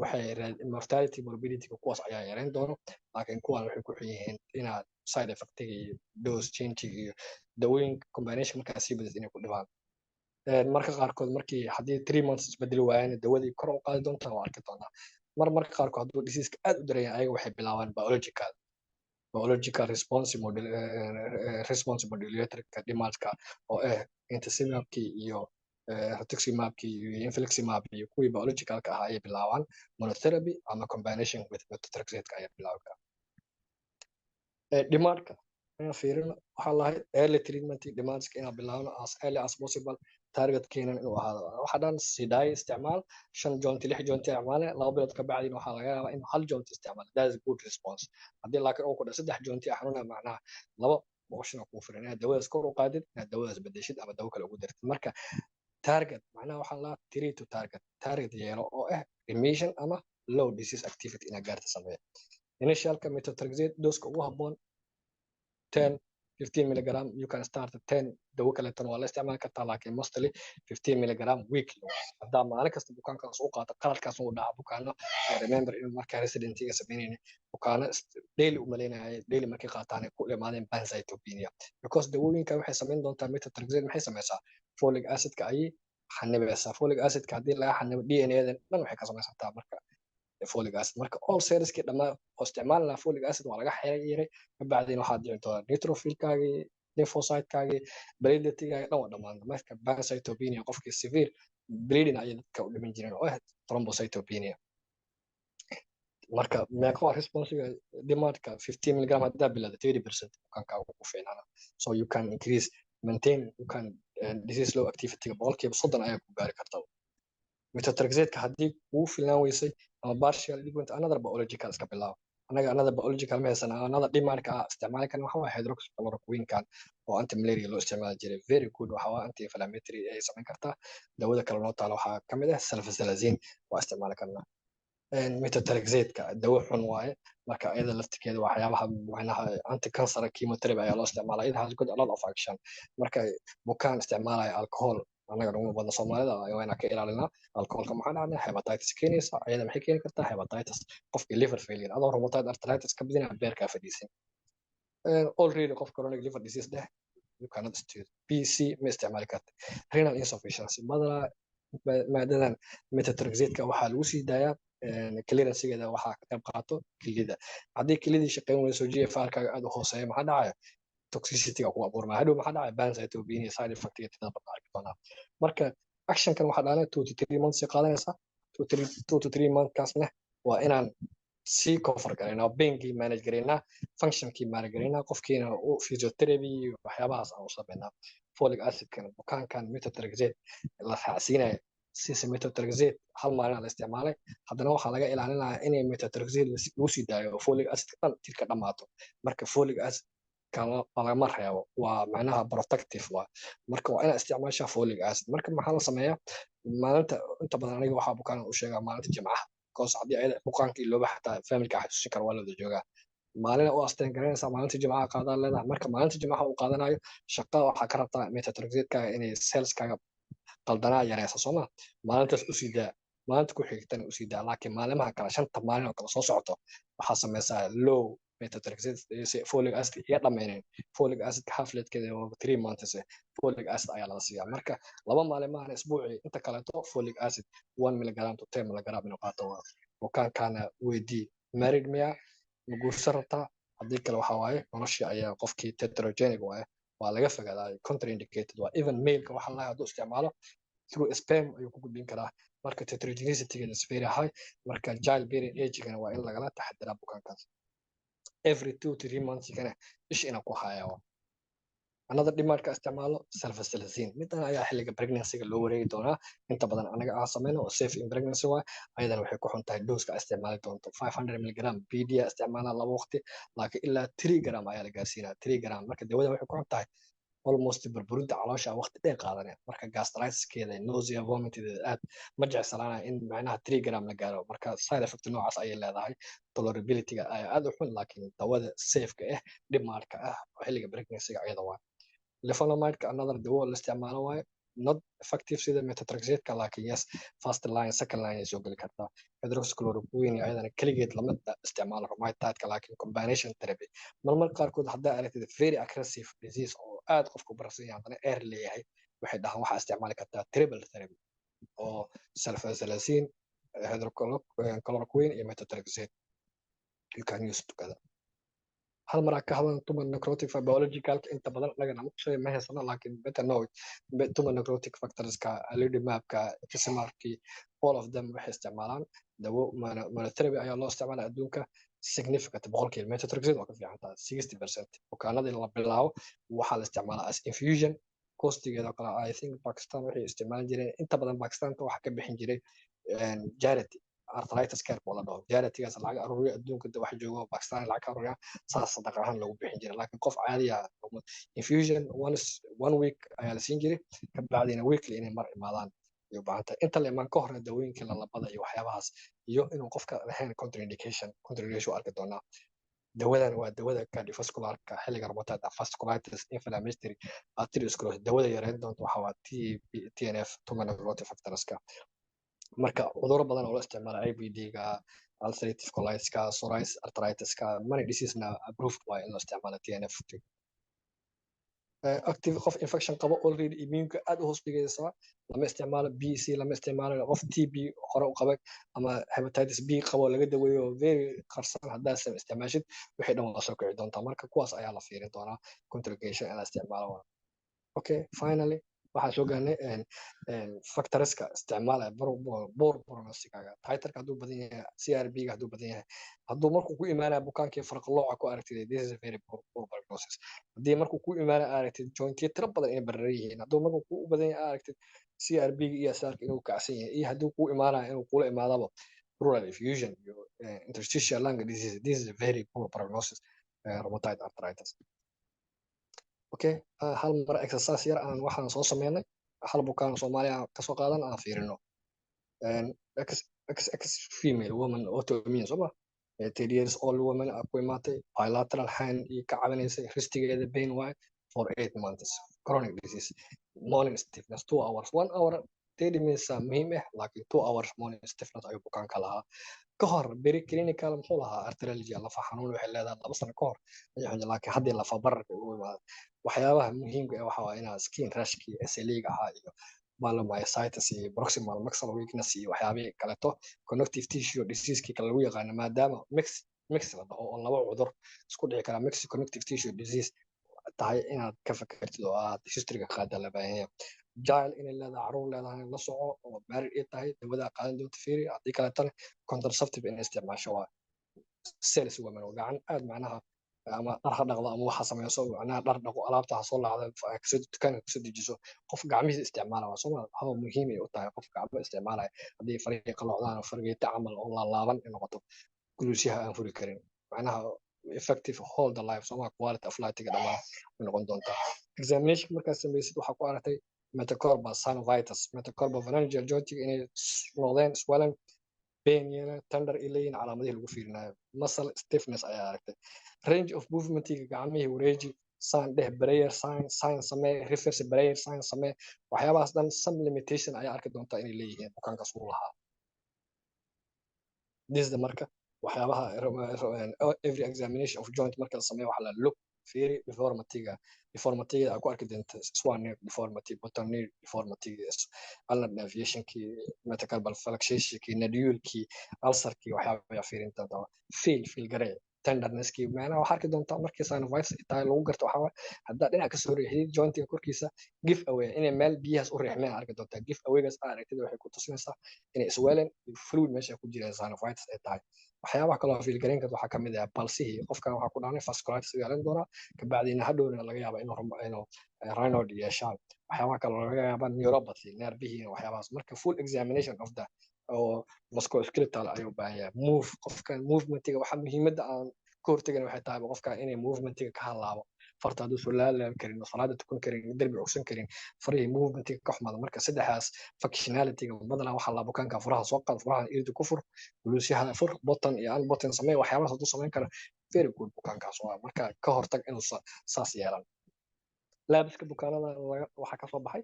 waxay mortality, morbidity kuwaas ayaa yareyn doono, laakiin kuwan waxay ku xun yihiin inaad side effectiga iyo dose changing iyo dawooyinka combination markaa sii badis inay ku dhibaan. Marka qaarkood markii haddii 3 months isbedeli waayaan, dawadii kor u qaadi doontaa, waa arki doonaa. Marka qaarkood hadduu diseaseka aad u daran yahay, ayaga waxay bilaabaan biological response model, response modulatorka DMARD-ka oo ah infliximabkii iyo rituximabkii iyo infliximab iyo kuwii biologicalka ahaa ayay bilaabaan, monotherapy ama combination with methotrexate ayay bilaabi karaan. DMARD-ka inaan fiirino waxaa lahayd early treatment DMARDska inaan bilaabno as early as possible, target-keenan inuu ahaado waxa dhan sidaay isticmaal shan joint, lix joint isticmaale, 2 bilood ka bacdina waxaa laga yaabaa in hal joint isticmaalo. That is good response. Haddii laakiin uu ku dhaho saddex joint xanuuna, macnaha labo Option kuu furan inaad dawadaas kor u qaadid, inaad dawadaas bedeshid ama dawo kale ugu dartid. Marka target macnaha waxaa la three to target, target yeelo oo ah remission ama low disease activity inaad gaarta sameeya. Initialka methotrexate doseka ugu habboon 10 15 milligram. You can start 10, dawo kaleetana waa la isticmaali kartaa, laakiin mostly 15 milligram weekly. Haddaa maalin kasta bukaankaas u qaato, qaladkaas uu dhaca bukaano. I remember in markaa residentiga sameynayna bukaano daily u malaynaya, daily markay qaataan ay ku imaadeen pancytopenia, because dawooyinka waxay samayn doontaa, methotrexate maxay samaysaa? Folic acidka ayay xanibaysaa. Folic acidka haddii laga xanibo, DNA-da dhan waxay ka samaysantaa marka folic acid. Marka all cellskii dhammaa oo isticmaali lahaa folic acid waa laga xiray. Kabacdina waxaad dhici doonaa neutrophilkaagii, lymphocytekaagii, plateletkaagii dhan waa dhammaan. Marka pancytopenia, qofkii severe bleeding ayay dadka u dhiman jireen oo ah thrombocytopenia. Marka meeqa waa responsiga DMARDka? 15 milligram haddaa bilada, 30% bukaankaaga ku fiicnaana. So you can increase, maintain, you can disease low activity 30% ayaa ku gaari karta. Methotrexate haddii kuu filnaan weysay ama partial treatment, another biological iska bilaabo. Anaga another biological ma haysan. Another DMARDka ah isticmaali karna waxa waaye hydroxychloroquine-kan oo anti malaria loo isticmaali jiray. Very good, waxa waa anti inflammatory ay samayn kartaa. Dawada kale noo taalo waxaa kamid ah sulfasalazine, waa isticmaali karnaa. Methotrexate-ka dawo xun waaye. Marka iyada laftigeeda waxyaabaha macnaha anti cancer chemotherapy ayaa loo isticmaalaa. It has got a lot of action. Marka bukaan isticmaalaya alcohol, annaga nuguma badna Soomaalida, waa inaan ka ilaalinaa alcoholka. Maxaa dhacnay? Hepatitis keenaysa. Ayada maxay keeni kartaa? Hepatitis, qofkii liver failure, adoo rheumatoid arthritis ka bidina beerkaa fadhiisin. Already qof chronic liver disease dheh, you cannot use PC, ma isticmaali karta. Renal insufficiency badanaa maadadan methotrexate-ka waxaa lagu sii daayaa, clearancegeeda waxaa ka qayb qaato kilida. Haddii kilidii shaqayn weyso, GFR-kaaga aad u hooseeya, maxaa dhacaya? Toxicity-ga ku abuurmaya. Hadhow maxaa dhacaya? Pancytopenia, side effect iyo tirada badan arki doonaa. Marka actionkan waxaa dhacaya 2 to 3 months qaadanaysaa. 2 to 3 months kaasna waa inaan sii cover garaynaa, painkii manage garaynaa, functionkii manage garaynaa, qofkiina u physiotherapy waxyaabahaas aan u sameynaa. Folic acidkana bukaankan methotrexate la raacsiinayo, sise methotrexate hal maalin la isticmaalay, haddana waxaa laga ilaalinayaa inay methotrexate lagu sii daayo oo folic acid dhan jirka dhammaato. Marka folic acid lagama reebo, waa macnaha protective waa. Marka waa inaad isticmaashaa folic acid. Marka maxaa la sameeyaa maalinta? Inta badan aniga waxaa bukaan u sheegaa maalinta Jimcaha, because haddii ayada bukaanka ilooba, xataa familka xasuusin kara, waa la wada joogaa. Maalina u asteen garanaysaa, maalinta Jimcaha qaadaa leedahay. Marka maalinta Jimcaha uu qaadanayo, shaqa waxaa ka rabtaa methotrexate-kaaga inay cellskaaga qaldanaa yareysa, sooma? Maalintaas usii daa, maalinta ku xigtana usii daa, laakiin maalimaha kale, 5ta maalin oo kale soo socoto, waxaa sameysaa low methotrexate, folic acid iyo dhammaynayn. Folic acidka half lifekeeda waa 3 months. Folic acid ayaa lala siiyaa marka 2 maalin maahan isbuucii, inta kaleeto folic acid 1 milligram to 10 milligram inuu qaato. Waa bukaankaana weydii, married miya? Ma guursan rabtaa? Haddii kale waxa waaye noloshii ayaa qofkii teratogenic waaye, waa laga fogaadaa, contraindicated waa. Even maleka waxa laga hadduu isticmaalo, through sperm ayuu ku gudbin karaa. Marka teratogenicity is very high. Marka child bearing age-gana waa in lagala taxadiraa bukaankaas. Every 2 to 3 months kana ish inaan ku hayaa. Another DMARDka isticmaalo sulfasalazine. Midan ayaa xilliga pregnancy-ga loo wareegi doonaa. Inta badan anaga aan sameyno oo safe in pregnancy waay. Ayadana waxay ku xun tahay doseka isticmaali doonto, 500 milligram BD isticmaalaa laba waqti, laakiin ilaa 3 gram ayaa la gaarsiinaa, 3 gram. Marka dawada waxay ku xun tahay almost burburinta caloosha waqti dheer qaadanaya. Marka gastritiskeeda, nausea, vomitingdeeda aad ma jecesalaanaya in macnaha 3 gram la gaaro. Marka side effect noocaas ayay leedahay, tolerability-ga ayaa aad u xun, laakiin dawada safeka ah, DMARDka ah oo xilliga pregnancy-ga ayada waa leflunomide. Another dawo la isticmaalo waaye, not effective sida methotrexate-ka, laakiin yes, first line, second line ay soo geli kartaa. Hydroxychloroquine ayadana keligeed lama isticmaalo rheumatoid-ka, laakiin combination therapy marmar qaarkood haddaa aragtid very aggressive disease oo aad qofku bararsan yahay, haddana eer leeyahay, waxay dhahaan waxaa isticmaali kartaa triple therapy oo sulfasalazine, hydrochloroquine iyo methotrexate you can use together. Hal mar ka hadlan tumor necrotic biologicalka. Inta badan anaga nama kusheegay, ma haysano, laakiin better know it. Tumor necrotic factorska, lidiumabka, tisimarki, all of them waxay isticmaalaan dawo monotherapy ayaa loo isticmaalaa adduunka. Significant boqolkiiba methotrexate waa ka fiican tahay 60%. Bukaanadii la bilaabo waxaa la isticmaalaa as infusion. Costigeeda kale, I think Pakistan waxay isticmaali jireen, inta badan Pakistanta waxaa ka bixin jiray charity. Arthritis Care oo la dhaho, charity-gaas lacag aruuriya adduunka wax joogo, Pakistan lacag ka aruuriya, saas sadaqa ahaan loogu bixin jiray. Laakiin qof caadi ah infusion once one week ayaa la siin jiray, kabacdina weekly inay mar imaadaan iyo baahan inta la imaan ka horna dawooyinkii lalabada iyo waxyaabahaas, iyo inuu qofka lahayn contraindication. Contraindication arki doonaa. Dawadan waa dawada cardiovascularka xilliga rheumatoid vasculitis, inflammatory arteriosclerosis. Dawada yareyn doonta waxa waa TNF, tumor necrotic factorska. Marka cudurro badan oo la isticmaala, IBD-ga, ulcerative colitis-ka, psoriasis arthritis-ka, many disease-na approved waa in loo isticmaalo TNF. Active qof infection qabo already, immune-ka aad u hoos dhigaysa, lama isticmaalo. BC lama isticmaalo. Qof TB hore u qabay ama hepatitis B qabo laga daweeyo, very qarsan, haddaad isticmaashid wixii dhan waa soo kici doontaa. Marka kuwaas ayaa la fiirin doonaa contraindication in la isticmaalo. Okay, finally waxaan soo gaarnay factorska isticmaalaya poor prognosticaaga. Titerka hadduu badan yahay, CRP-ga hadduu badan yahay, hadduu markuu ku imaanaya bukaankii farqalooca ku aragtid, this is a very poor prognosis. Haddii markuu ku imaanaya aragtid jointiyo tiro badan inay bararan yihiin, hadduu markuu ku badan yahay aragtid CRP-ga iyo ESR-ka inuu kacsan yahay, iyo hadduu ku imaanaya inuu kula imaadaba pleural effusion iyo interstitial lung disease, this is a very poor prognosis, rheumatoid arthritis. Okay, hal mar exercise yar aan waxaan soo sameynay, hal bukaan Soomaaliya kasoo qaadan aan fiirino. X X X female woman, autoimmune soo ma, 30 years old woman ku imaatay, bilateral hand iyo ka cabinaysay, wristigeeda pain waay for 8 months, chronic disease, morning stiffness 2 hours, 1 hour 30 minutes muhiim ah, laakiin 2 hours morning stiffness ayuu bukaanka lahaa. Ka hor beri clinical muxuu lahaa? Arthralgia, lafa xanuun waxay leedahay 2 sano ka hor, laakiin haddii lafa bararka ugu imaada. Waxyaabaha muhiimka ah waxa waa inaa skin rashkii SLE-ga ahaa iyo polymyositis iyo proximal muscle weakness iyo waxyaabihii kaleeto, connective tissue disease-kii kale lagu yaqaano, maadaama mix la dhaho oo laba cudur isku dhici karaa, mix connective tissue disease tahay, inaad ka fakertid oo aad historyga qaada la baahan yahay. Child inay leedahay, caruur leedahay, la soco oo married ay tahay, dawada qaadan doonta fiiri. Haddii kaleetana contraceptive inay isticmaasho. Waa sales woman oo gacan aad macnaha ama dhar ha dhaqdo ama waxa sameyso, macnaha dhar dhaqo, alaabta ha soo laacdo, kasoo dukaanka kasoo dejiso, qof gacmihiisa isticmaala waa soo haba muhiim ay u tahay. Qof gacmo isticmaalaya haddii farihii qalloocdaan, fargeeta camal oo laalaaban ay noqoto, guluusyaha aan furi karin, macnaha effective hold the life sooma, quality of life-ga dhammaan way noqon doontaa. Examination markaad sameysid waxaa ku aragtay metacarpal synovitis, metacarpal phalangeal jointiga inay noqdeen swollen, pain yeela, tender ay leeyihiin, calaamadihii lagu fiirinayo. Muscle stiffness ayaa aragtay. Range of movementiga gacmihii wareeji, sign dheh, prayer sign samee, reverse prayer sign samee, waxyaabahaas dhan some limitation ayaa arki doontaa inay leeyihiin bukaankaas uu lahaa. This is the marka waxyaabaha every examination of joint marka la sameeyo waxaa la look, fiiri deformityga. Deformityga aad ku arki doonta swan neck deformity, boutonniere deformity, ulnar deviationkii, metacarpal fluxationkii, nodulekii, ulcerkii, waxyaabaha fiirin doonta. Feel garee tendernesskii, macnaha waxaa arki doontaa markii synovitis ay tahay lagu garto waxaa waaye haddaa dhinac kasoo riixdid jointiga korkiisa, give away inay meel biyahaas u riixmeen arki doontaa. Give awaygaas aa aragtid waxay ku tusinaysaa inay swelling iyo fluid meesha ku jireen, synovitis ay tahay. Waxyaabaha kaloo feel gareyn karta waxaa kamid ah pulsihii qofkan waxaa ku dhacnay vasculitis u yeelan doonaa, kabacdina hadhowna laga yaaba inuu Raynaud yeeshaan. Waxyaabaha kaloo laga yaaba neuropathy, neerbihii, waxyaabahaas. Marka full examination of the oo musculoskeletal ayuu baahan yahay. Move qofkan movementiga, waxa muhiimadda aan ka hortagana waxay tahay qofka inay movementiga ka halaabo, farta hadduu soo laalaabi karin, salaada tukan karin, derbi cugsan karin, farihii movementiga ka xumaada. Marka saddexdaas functionalityga badanaa waxaa laa bukaanka furaha soo qaad, furaha irdi ku fur, guluusyaha fur, button iyo unbutton samee, waxyaabahaas hadduu samayn kara, very good bukaankaas waa. Marka ka hortag inuu saas yeelan. Labska bukaanada waxaa kasoo baxay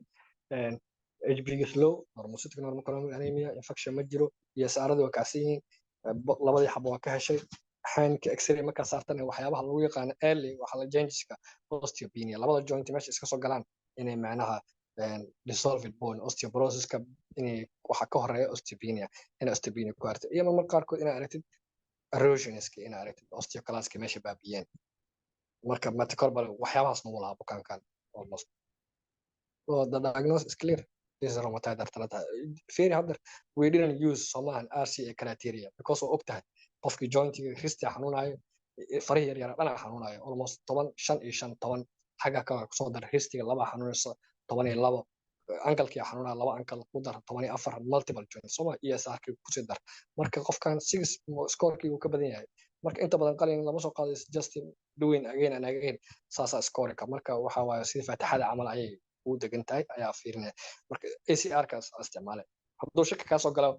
HB low, normocytic normochromic anemia, infection ma jiro, iyo saaradii waa kacsan yihiin, labadii xabo waa ka heshay. Handka x-ray markaa saartana waxyaabaha lagu yaqaano early waxaa la changeska osteopenia, labada joint meesha iska soo galaan inay macnaha dissolved bone, osteoporosiska inay waxa ka horeeya osteopenia, inay osteopenia ku aragtid, iyo marmar qaarkood inay aragtid erosionska, inay aragtid osteoclastka meesha baabiyeen. Marka metacarpal waxyaabahaas nagu lahaa bukaankan almost. So the diagnosis is clear, this is rheumatoid arthritis. Very hadda we didn't use somahan RCA criteria because oo og tahay qofkii jointiga wristi xanuunayo, farihii yar yara dhanac xanuunayo, almost 10, 5 iyo 5, 10, xagga kale kusoo dar wristiga laba xanuunayso, 12. Ankle-kii xanuunaa, laba ankle ku dar, 14 multiple joint, soma ESR-kii kusii dar. Marka qofkan six score-kii uu ka badan yahay. Marka inta badan qalin lama soo qaado, just doing again and again saasaa score-ka. Marka waxa waaye sida faatixada camal ayay ugu degan tahay ayaa fiirinaya. Marka ACR-kaas isticmaalay, hadduu shaki kaasoo galo,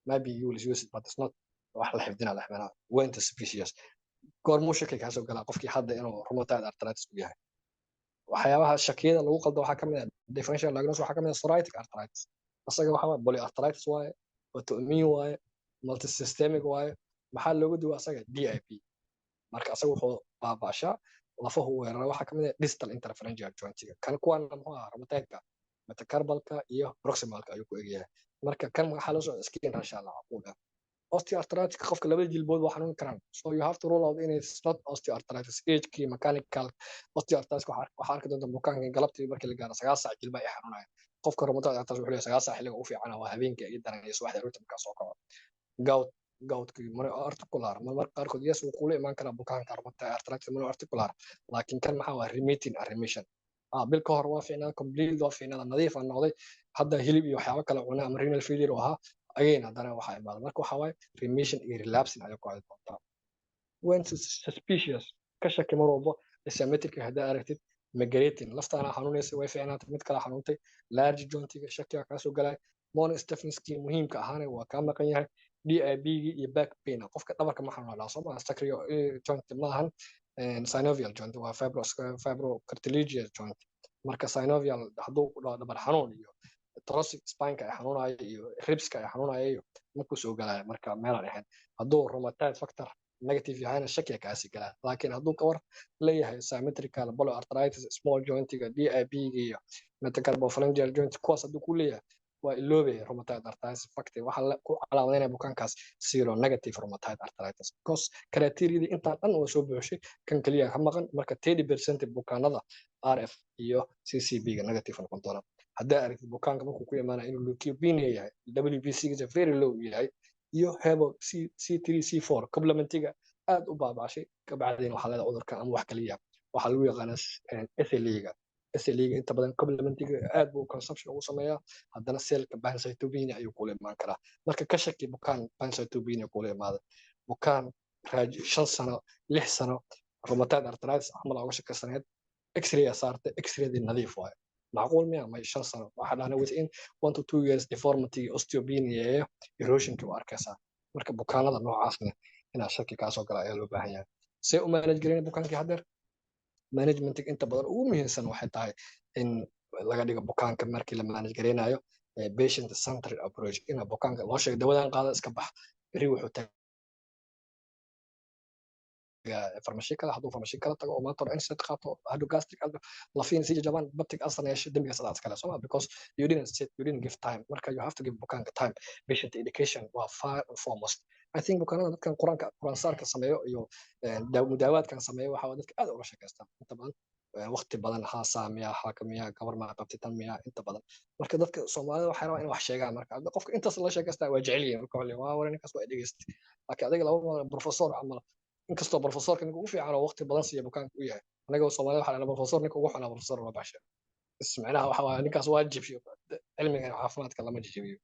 maybe you will use it, but it's not wax la xifdina la xifdina. When suspicious, goormuu shaki kaasoo galaa qofkii hadda inuu rheumatoid arthritis u yahay? Waxyaabaha shakiyada lagu qaldo waxaa kamid ah, differential diagnosis waxaa kamid ah psoriatic arthritis. Asaga waxa waaye polyarthritis waaye, autoimmune waaye, multisystemic waaye. Maxaa looga duwa asaga? DIP. Marka asaga wuxuu baaba'shaa lafahu weerara, waxaa kamid ah distal interphalangeal jointiga. Kan kuwaana muxuu ahaa? Rheumatoidka metacarpalka iyo proximalka ayuu ku egyahay. Marka kan waxaa loo socda skin rash la macquul ah. Osteoarthritis, qofka labada jilbood waa xanuun karaan, so you have to rule out in it's not osteoarthritis. Age-kii mechanical osteoarthritis waxaa arki doonta bukaanka galabtii markii la gaaro 9 saac jilba ay xanuunayaan. Qofka rheumatoid arthritis wuxuu leeyahay 9 saac xilliga ugu fiicana waa habeenkii ay daran iyo subaxdii aroortii markaa soo kaco. Gout, goutkii monoarticular marmarka qaarkood, yes, wuu kula imaan karaa bukaanka rheumatoid arthritis monoarticular, laakiin kan maxaa waa remitting and remission. Bil ka hor waa fiicnaa, complete waa fiicnaa, nadiif aan noqday, hadda hilib iyo waxyaabo kale cunay ama renal failure u ahaa, again haddana waxaa imaada. Marka waxaa waaye remission iyo relapsing ayay ku cadi doontaa. When suspicious, ka shaki mar walbo asymmetric haddaa aragtid, migrating laftaana xanuunaysa, way fiicnaatay, mid kale xanuuntay, large jointiga shakiga kaasoo galay, Morning stiffnesskii muhiimka ahaana waa kaa maqan yahay, DIP-gii iyo back pain. Qofka dhabarka ma xanuuna, soo maa sacral joint maahan, synovial joint waa fibrocartilaginous joint. Marka synovial hadduu ku dhaho dhabar xanuun iyo thoracic spineka ay xanuunayo iyo ribska ay xanuunayo iyo markuu soo galaya, marka meelaan ahayn. Hadduu rheumatoid factor negative yahayna shakiga kaasi galaa, laakiin hadduu kawar leeyahay symmetrical polyarthritis, small jointiga, DIP-ga iyo metacarpophalangeal joint, kuwaas hadduu ku leeyahay waa iloobaya rheumatoid arthritis. Factor waxaa ku calaamadeynaya bukaankaas sero negative rheumatoid arthritis, because criteriadii intaan dhan waa soo buuxshay, kan keliya ka maqan. Marka 30% bukaanada RF iyo CCP-ga negative noqon doona. Haddaa aragtid bukaanka markuu ku imaanaya inuu leukopenia yahay, WBC-giisa very low yahay, iyo hebo C C3 C4 complementiga aad u baaba'shay, kabacdina waxaa leedahay cudurka ama wax kaliya waxaa lagu yaqaanaa SLE-ga. SLE-ga inta badan complementiga aad buu consumption ugu sameeyaa, haddana cellka pancytopenia ayuu kula imaan karaa. Marka ka shaki bukaan pancytopenia kula imaada, bukaan 5 sano, 6 sano rheumatoid arthritis camal uga shakisaneed, x-ray saartay, x-raydii nadiif waayo, macquul miya? May 5 sano waxaa dhahna within 1 to 2 years deformity, osteopenia iyo erosionki waa arkaysaa. Marka bukaanada noocaasna inaad shaki kaasoo gala ayaa loo baahan yahay. See u manage garayna bukaankii haddeer? Managementiga inta badan ugu muhiimsan waxay tahay in laga dhigo bukaanka markii la manage garaynayo patient centered approach, ina bukaanka loo sheego dawadan qaada, iska bax. Beri wuxuu tagaa farmashi kale. Hadduu farmashi kala tago oo maanta hore NSAID qaato, hadhow gastric lafiin sii jajabaan, peptic ulcer yeesho, dembigaas adaa iskale, soma? Because you didn't sit, you didn't give time. Marka you have to give bukaanka time. Patient education waa far and foremost. I think bukaanada dadkan quraanka quraan saarka sameeyo iyo mudaawaadkan sameeyo waxa dadka aad ula sheekaystaan inta badan, waqti badan, haa saamiya, xaakamiya, gabar maa qabtay, tan miya. Inta badan marka dadka Soomaalida waxay rabaan in wax sheegaan. Marka qofka intaas la sheekaystaa waa jecel yihiin. Marka waa war ninkaas waa dhegeystay, laakiin adiga laba professor camal, inkastoo professorka ninka ugu fiican oo waqti badan siiya bukaanka u yahay, anaga Soomaalida waxaa dhahnaa professor ninka ugu xunaa professor waa baxsha. Micnaha waxa waaye ninkaas waa jibshiyo. Cilmiga caafimaadka lama jijibiyo.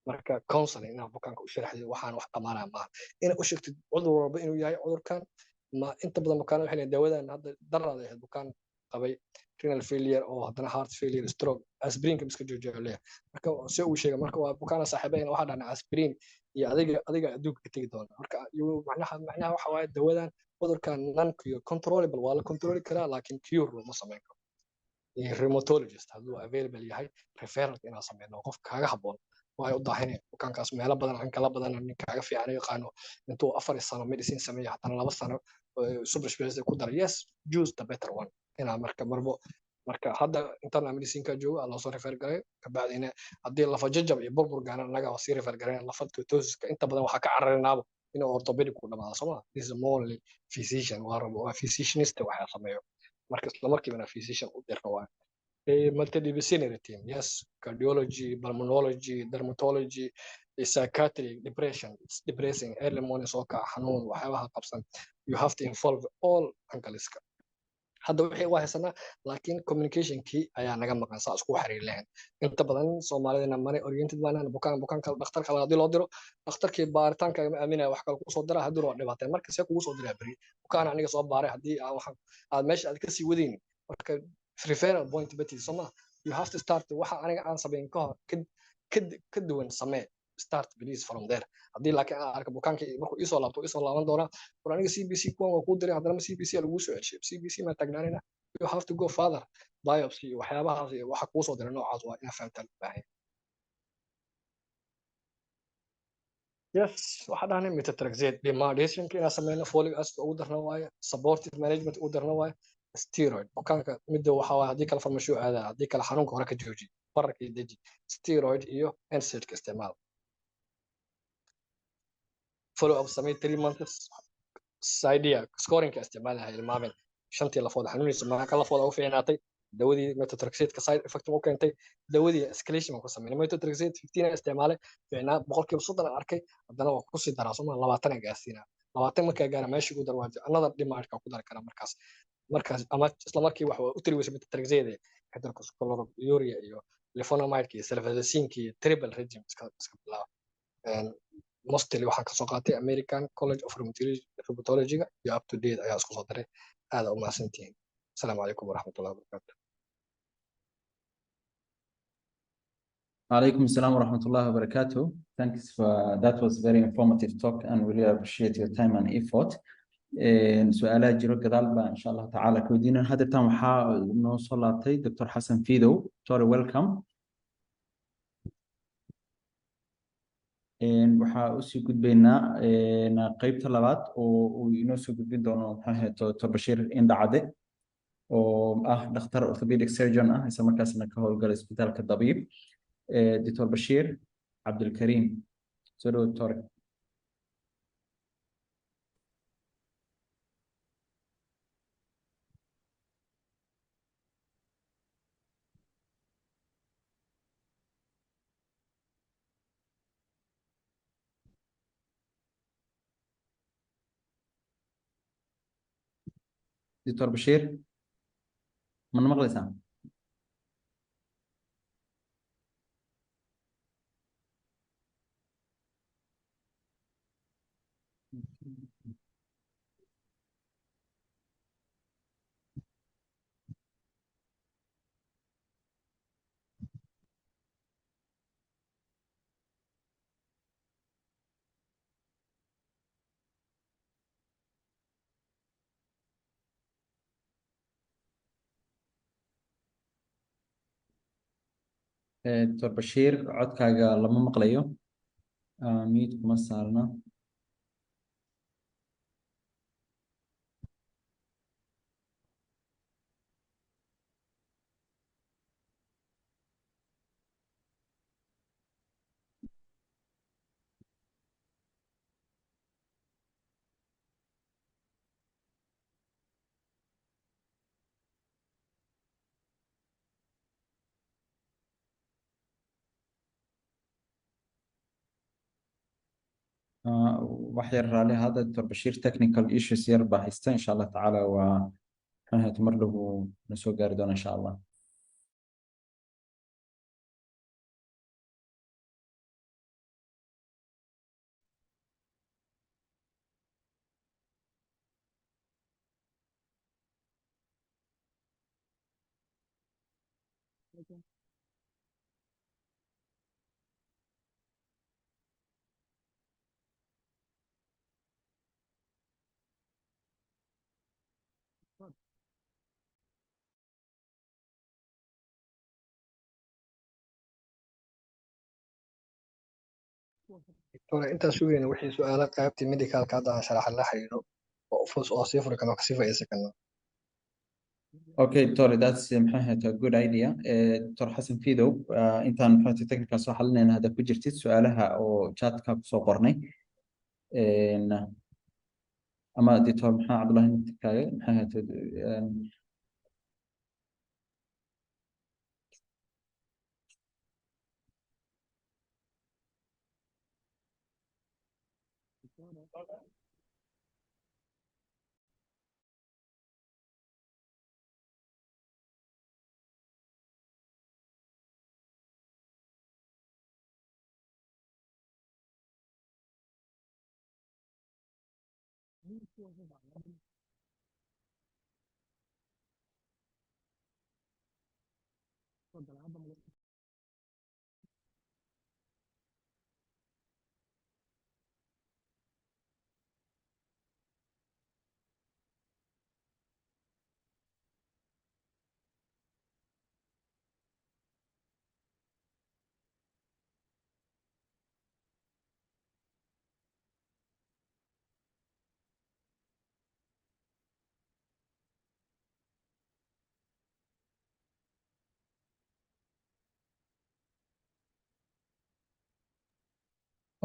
Marka counseling, inaad bukaanka u sharaxdid waxaan wax dhamaanaya maaha, inaad u sheegtid cudur walba inuu yahay cudurkan. Ma inta badan bukaanada waxay leeyihin daawadan hadda daraada ahayd. Bukaan qabay renal failure oo haddana heart failure, stroke, aspirinka miska joojiyo leeyahay. Marka si uu sheegay, marka waa bukaana saaxiibayna, waxaa dhahnaa aspirin iyo adiga adduunka ka tegi doona. Marka macnaha waxa waaye dawadan cudurkan non cure controllable, waa la controli karaa, laakiin cure looma samayn karo. Rheumatologist hadduu available yahay, referral inaan sameyno qof kaaga habboon waa u daahinaya bukaankaas meelo badan aan kala badan, nin kaaga fiican yaqaano, intuu 4 sano medicine sameeyo, haddana 2 sano super specialist ku daray. Yes, choose the better one. Inaa marka marbo marka hadda internal medicineka joogo aa loosoo refer garay, kabacdina haddii lafa jajab iyo burbur gaana annaga waa sii refer garay. Lafa tosiska inta badan waxaa ka cararinaaba inuu orthopedic ku dhamaado, sooma? This is only physician, waa rabo waa physicianist waxaa sameeyo. Marka isla markiibana physician u dirno waa multidisciplinary team. Yes, cardiology, pulmonology, dermatology, psychiatry. Depression, it's depressing, early morning soo kaca xanuun, waxyaabaha qabsan, you have to involve all angleska. Hadda wixii waa haysanaa, laakiin communicationkii ayaa naga maqan, saa isku xiriir lahayn. Inta badan Soomaalidana money oriented baan. Bukaan kale, dhakhtar kale haddii loo diro, dhakhtarkii baaritaanka ma aaminaya, wax kale kusoo dira haddii waa dhibaateen. Marka see kugu soo diraa beri bukaan aniga soo baaray haddii aan waxaan aad meesha aad kasii wadaynin? Marka referral point batii soo ma, you have to start waxa aniga aan samayn ka hor ka duwan samee. Start please from there. Haddii laakiin aan arka bukaankii markuu iisoo laabto, iisoo laaban doonaa, war aniga CBC kuwan waa kuu diray, haddana ma CBC laguu soo ceshay, CBC ma taagnaanina. You have to go further, biopsy iyo waxyaabahaas iyo waxa kuu soo diray noocaas waa inaa fahamtaa loo baahan. Yes, waxaa dhahnay methotrexate demodiationka inaan sameyno, folic acid ugu darna waaye, supportive management ugu darna waaye, steroid bukaanka midda waxa waaye, haddii kale farmashiyo aadaa, haddii kale xanuunka hore ka jooji, bararka iyo deji, steroid iyo NSAID-ka isticmaal. Follow up samey 3 months. Idea scoringka isticmaalaha ilmaamin shantii lafood xanuunaysa maa ka lafooda ugu fiicnaatay dawadii methotrexate-ka, side effect ma u keentay dawadii, escalation baan ku sameynay. Methotrexate 15 isticmaalay, fiicnaa 30% aan arkay, haddana waa kusii daraa soma, 20 aan gaarsiinaa. 20 markaa gaara meeshii ugu dar waa another DMARD-ka ku dari karaa markaas ama isla markii wax u tiri weysa methotrexate, hydroxychloroquine iyo leflunomide iyo sulfasalazine iyo triple regime iska bilaaba. Mostly waxaan kasoo qaatay American College of Rheumatology-ga iyo up to date ayaa isku soo daray. Aada u mahadsantihiin. Asalaamu calaykum waraxmatullahi wabarakaatu. عليكم السلام ورحمة الله وبركاته. Thanks for that, was very informative talk and we really appreciate your time and effort. Su'aalaha jiro gadaal baa insha Allah tacaala ka weydiinan. Haddeertan waxaa noo soo laabtay Dr. Xasan Fidow. Sorry, welcome. Waxaa usii gudbaynaa qeybta labaad oo uu inoo soo gudbin doono, maxaa ahayd, Dr. Bashiir Indhacade oo ah dhakhtar orthopedic surgeon ah, isla markaasna ka howlgala isbitaalka Dabiib. Dr. Bashiir Cabdulkariim, soo dhawo doctor. Dr. Bashiir, mana maqlaysaa? Dr. Bashiir, codkaaga lama maqlayo. Mute kuma saarna. Wax yar raali hada Dr. Bashiir, technical issues yar baa haysta. Insha Allah tacaala waa maxaa ahayd, mar dhow na soo gaari doona insha Allah. Doctor, intaan sugayna wixii su'aalo qaybtii medicalka hadda aan sharaxa la xiriiro oo fus oo sii furi karno, kasii faa'iideysan karno. Okay, Doctor, that's maxay ahayd, a good idea. Dr. Xasan Fidow, intaan maxay ahayd technical soo xalinayna, hadda ku jirtid su'aalaha oo chatka kusoo qornay. Ama Dr. Maxamed Cabdullahi naftirkaaga maxay ahayd.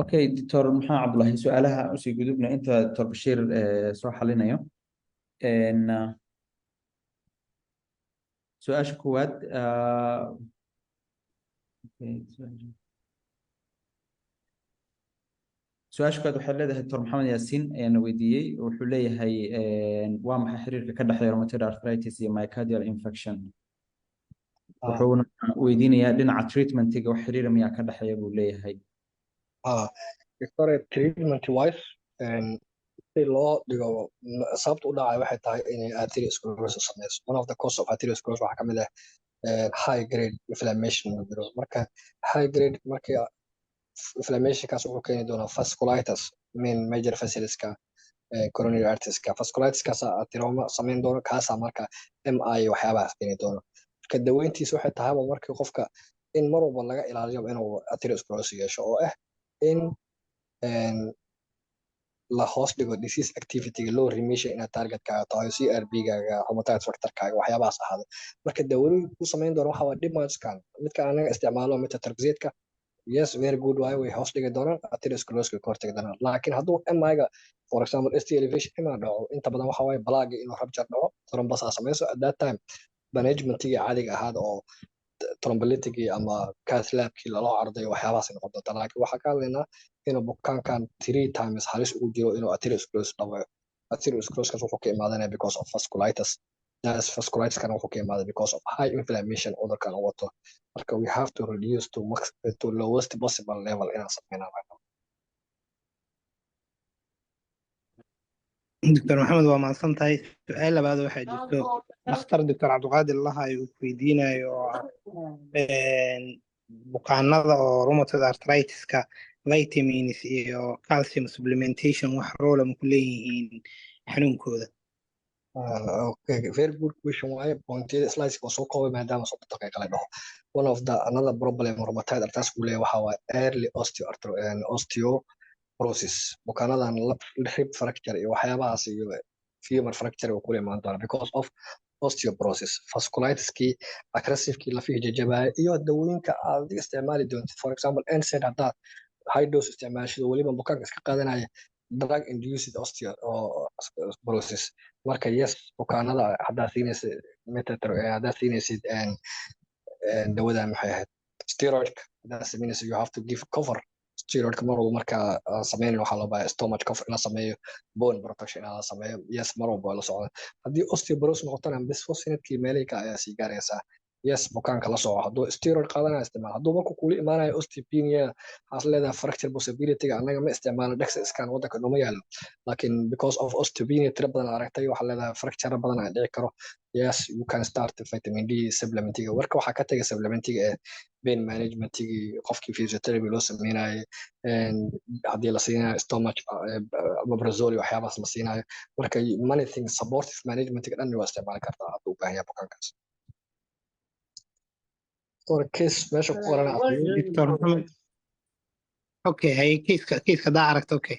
Okay, Doctor Maxamed Cabdullahi, su-aalaha usii gudubna inta Doctor Bashiir soo xalinayo. Su-aasha koowaad, okay, su-aasha koowaad waxay leedahay, Doctor Maxamed Yaasiin ayaana weydiiyey. Wuxuu leeyahay, waa maxay xiriirka ka dhexeeya rheumatoid arthritis iyo myocardial infarction? Wuxuuna weydiinayaa dhinaca treatmentiga, wax xiriira miyaa ka dhexeeya, buu leeyahay. Victoria, treatment wise, si loo dhigo, sababta u dhacay waxay tahay inay arteriosclerosis sameyso. One of the cause of arteriosclerosis waxaa kamid ah high grade inflammation uu jiro. Marka high grade markii inflammationkaas wuxuu keeni doonaa vasculitis, main major vesselska, coronary arterieska. Vasculitiskaas atheroma sameyn doono, kaasaa marka MI waxyaabahaas keeni doono. Marka daweyntiisa waxay tahayba markii qofka in mar walba laga ilaaliyo inuu arteriosclerosis yeesho, oo ah in la hoos dhigo disease activity, low remission inaad targetkaaga tahay, CRP-gaaga, rheumatoid factor-kaaga, waxyaabahaas ahaado. Marka daawooyinka ku samayn doono waxa waa DMARDskan, midka anaga isticmaalo methotrexate-ka. Yes, very good waaye, way hoos dhigi doonaan, atherosclerosis ka hortagi doonaan. Laakiin hadduu MI-ga, for example, ST elevation MI dhaco, inta badan waxa waaye plaque inuu rupture dhaco, thrombus aa samayso. At that time managementigii caadiga ahaad oo thrombolyticii ama cath labkii lala cardayo, waxyaabahaas noqon doonta. Laakiin waxaa ka hadlaynaa inuu bukaankan three times halis ugu jiro inuu atherosclerosis dhawayo. Atherosclerosis wuxuu ka imaadanaya because of vasculitis. That's vasculitis-kana wuxuu ka imaaday because of high inflammation cudurkan uu wato. Marka we have to reduce to max to lowest possible level inaan sameynaa. Doctor Maxamed, waa mahadsan tahay. Su-aal labaad waxaa jirto, dhakhtar Doctor Cabdiqaadir Lahay uu weydiinayo, oo ah bukaanada oo rheumatoid arthritis-ka vitamins iyo calcium supplementation wax role ma ku leeyihiin xanuunkooda? Okay, very good question waaye. Pointiyada slides waa soo koobay maadaama 30 daqiiqa la dhaho. One of the another problem rheumatoid arthritis uu leeyahay waxaa waaye early osteoporosis. Bukaanadan rib fracture iyo waxyaabahaas iyo femur fracture uu kula imaan doona because of osteoporosis, vasculitiskii aggressivekii, lafihii jajabaya, iyo dawooyinka aad adiga isticmaali doontid. For example, NSAID haddaad high dose isticmaashid oo weliba bukaanka iska qaadanaya, drug induced osteoporosis. Marka yes, bukaanada haddaad siinaysid haddaad siinaysid dawadan, maxay ahayd, steroidka haddaad samaynaysid, you have to give cover steroidka mar walba. Markaa sameynin waxaa loo baahay stomach cover in la sameeyo, bone protection in la sameeyo. Yes, mar walba waa la socda. Haddii osteoporosis noqotona, bisphosphonate meelihii kale ayaa sii gaaraysaa. Yes, bukaanka la soco hadduu steroid qaadanaya isticmaal. Hadduu marku kula imaanayo osteopenia, waxaas leedahay fracture possibility-ga. Annaga ma isticmaalo DEXA scan, waddanka nooma yaalo, laakiin because of osteopenia tiro badan aragtay, waxaa leedahay fracture badan aan dhici karo. Yes, you can start vitamin D supplementiga. Warka waxaa ka tagay supplementiga ee pain managementigii, qofkii physiotherapy loo sameynayay, haddii la siinayo stomach omeprazole, waxyaabahaas la siinayo. Marka many things, supportive managementiga dhan waa isticmaali kartaa hadduu u baahan yahay bukaankaas. Or case meesha ku qoran. Doctor Maxamed, okay, hay caseka haddaa aragto, okay.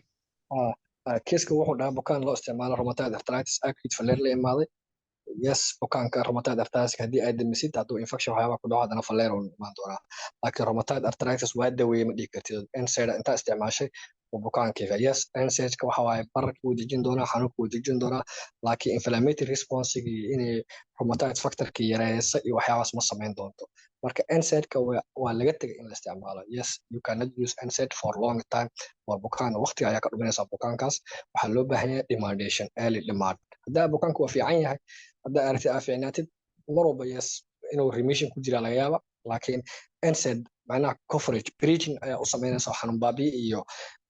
Caseka wuxuu dhahaa bukaan loo isticmaalo rheumatoid arthritis acute flare la imaaday. Yes, bukaanka rheumatoid arthritis haddii aad damisid, hadduu infection waxyaaba ku dhaco, haddana flare uu imaan doonaa. Laakiin rheumatoid arthritis waa daweeye ma dhihi kartid. NSAID intaa isticmaashay uu bukaankiiga, yes, NSAID-ka waxa waaye bararka wuu dejin doonaa, xanuunka wuu dejin doonaa, laakiin inflammatory response-gii inay rheumatoid factorkii yareeysa iyo waxyaabahaas ma samayn doonto. Marka NSAID-ka waa laga tegay in la isticmaalo. Yes, you cannot use NSAID for long time for bukaan, waqtiga ayaa ka dhuminaysaa bukaankaas. Waxaa loo baahan yahay demandation, early demand. Haddaa bukaanka waa fiican yahay, haddaa aragtid aa fiicnaatid mar walba, yes, inuu remission ku jira laga yaaba. Laakiin NSAID macnaha coverage bridging ayaa u samaynaysa, xanuun baabi'i iyo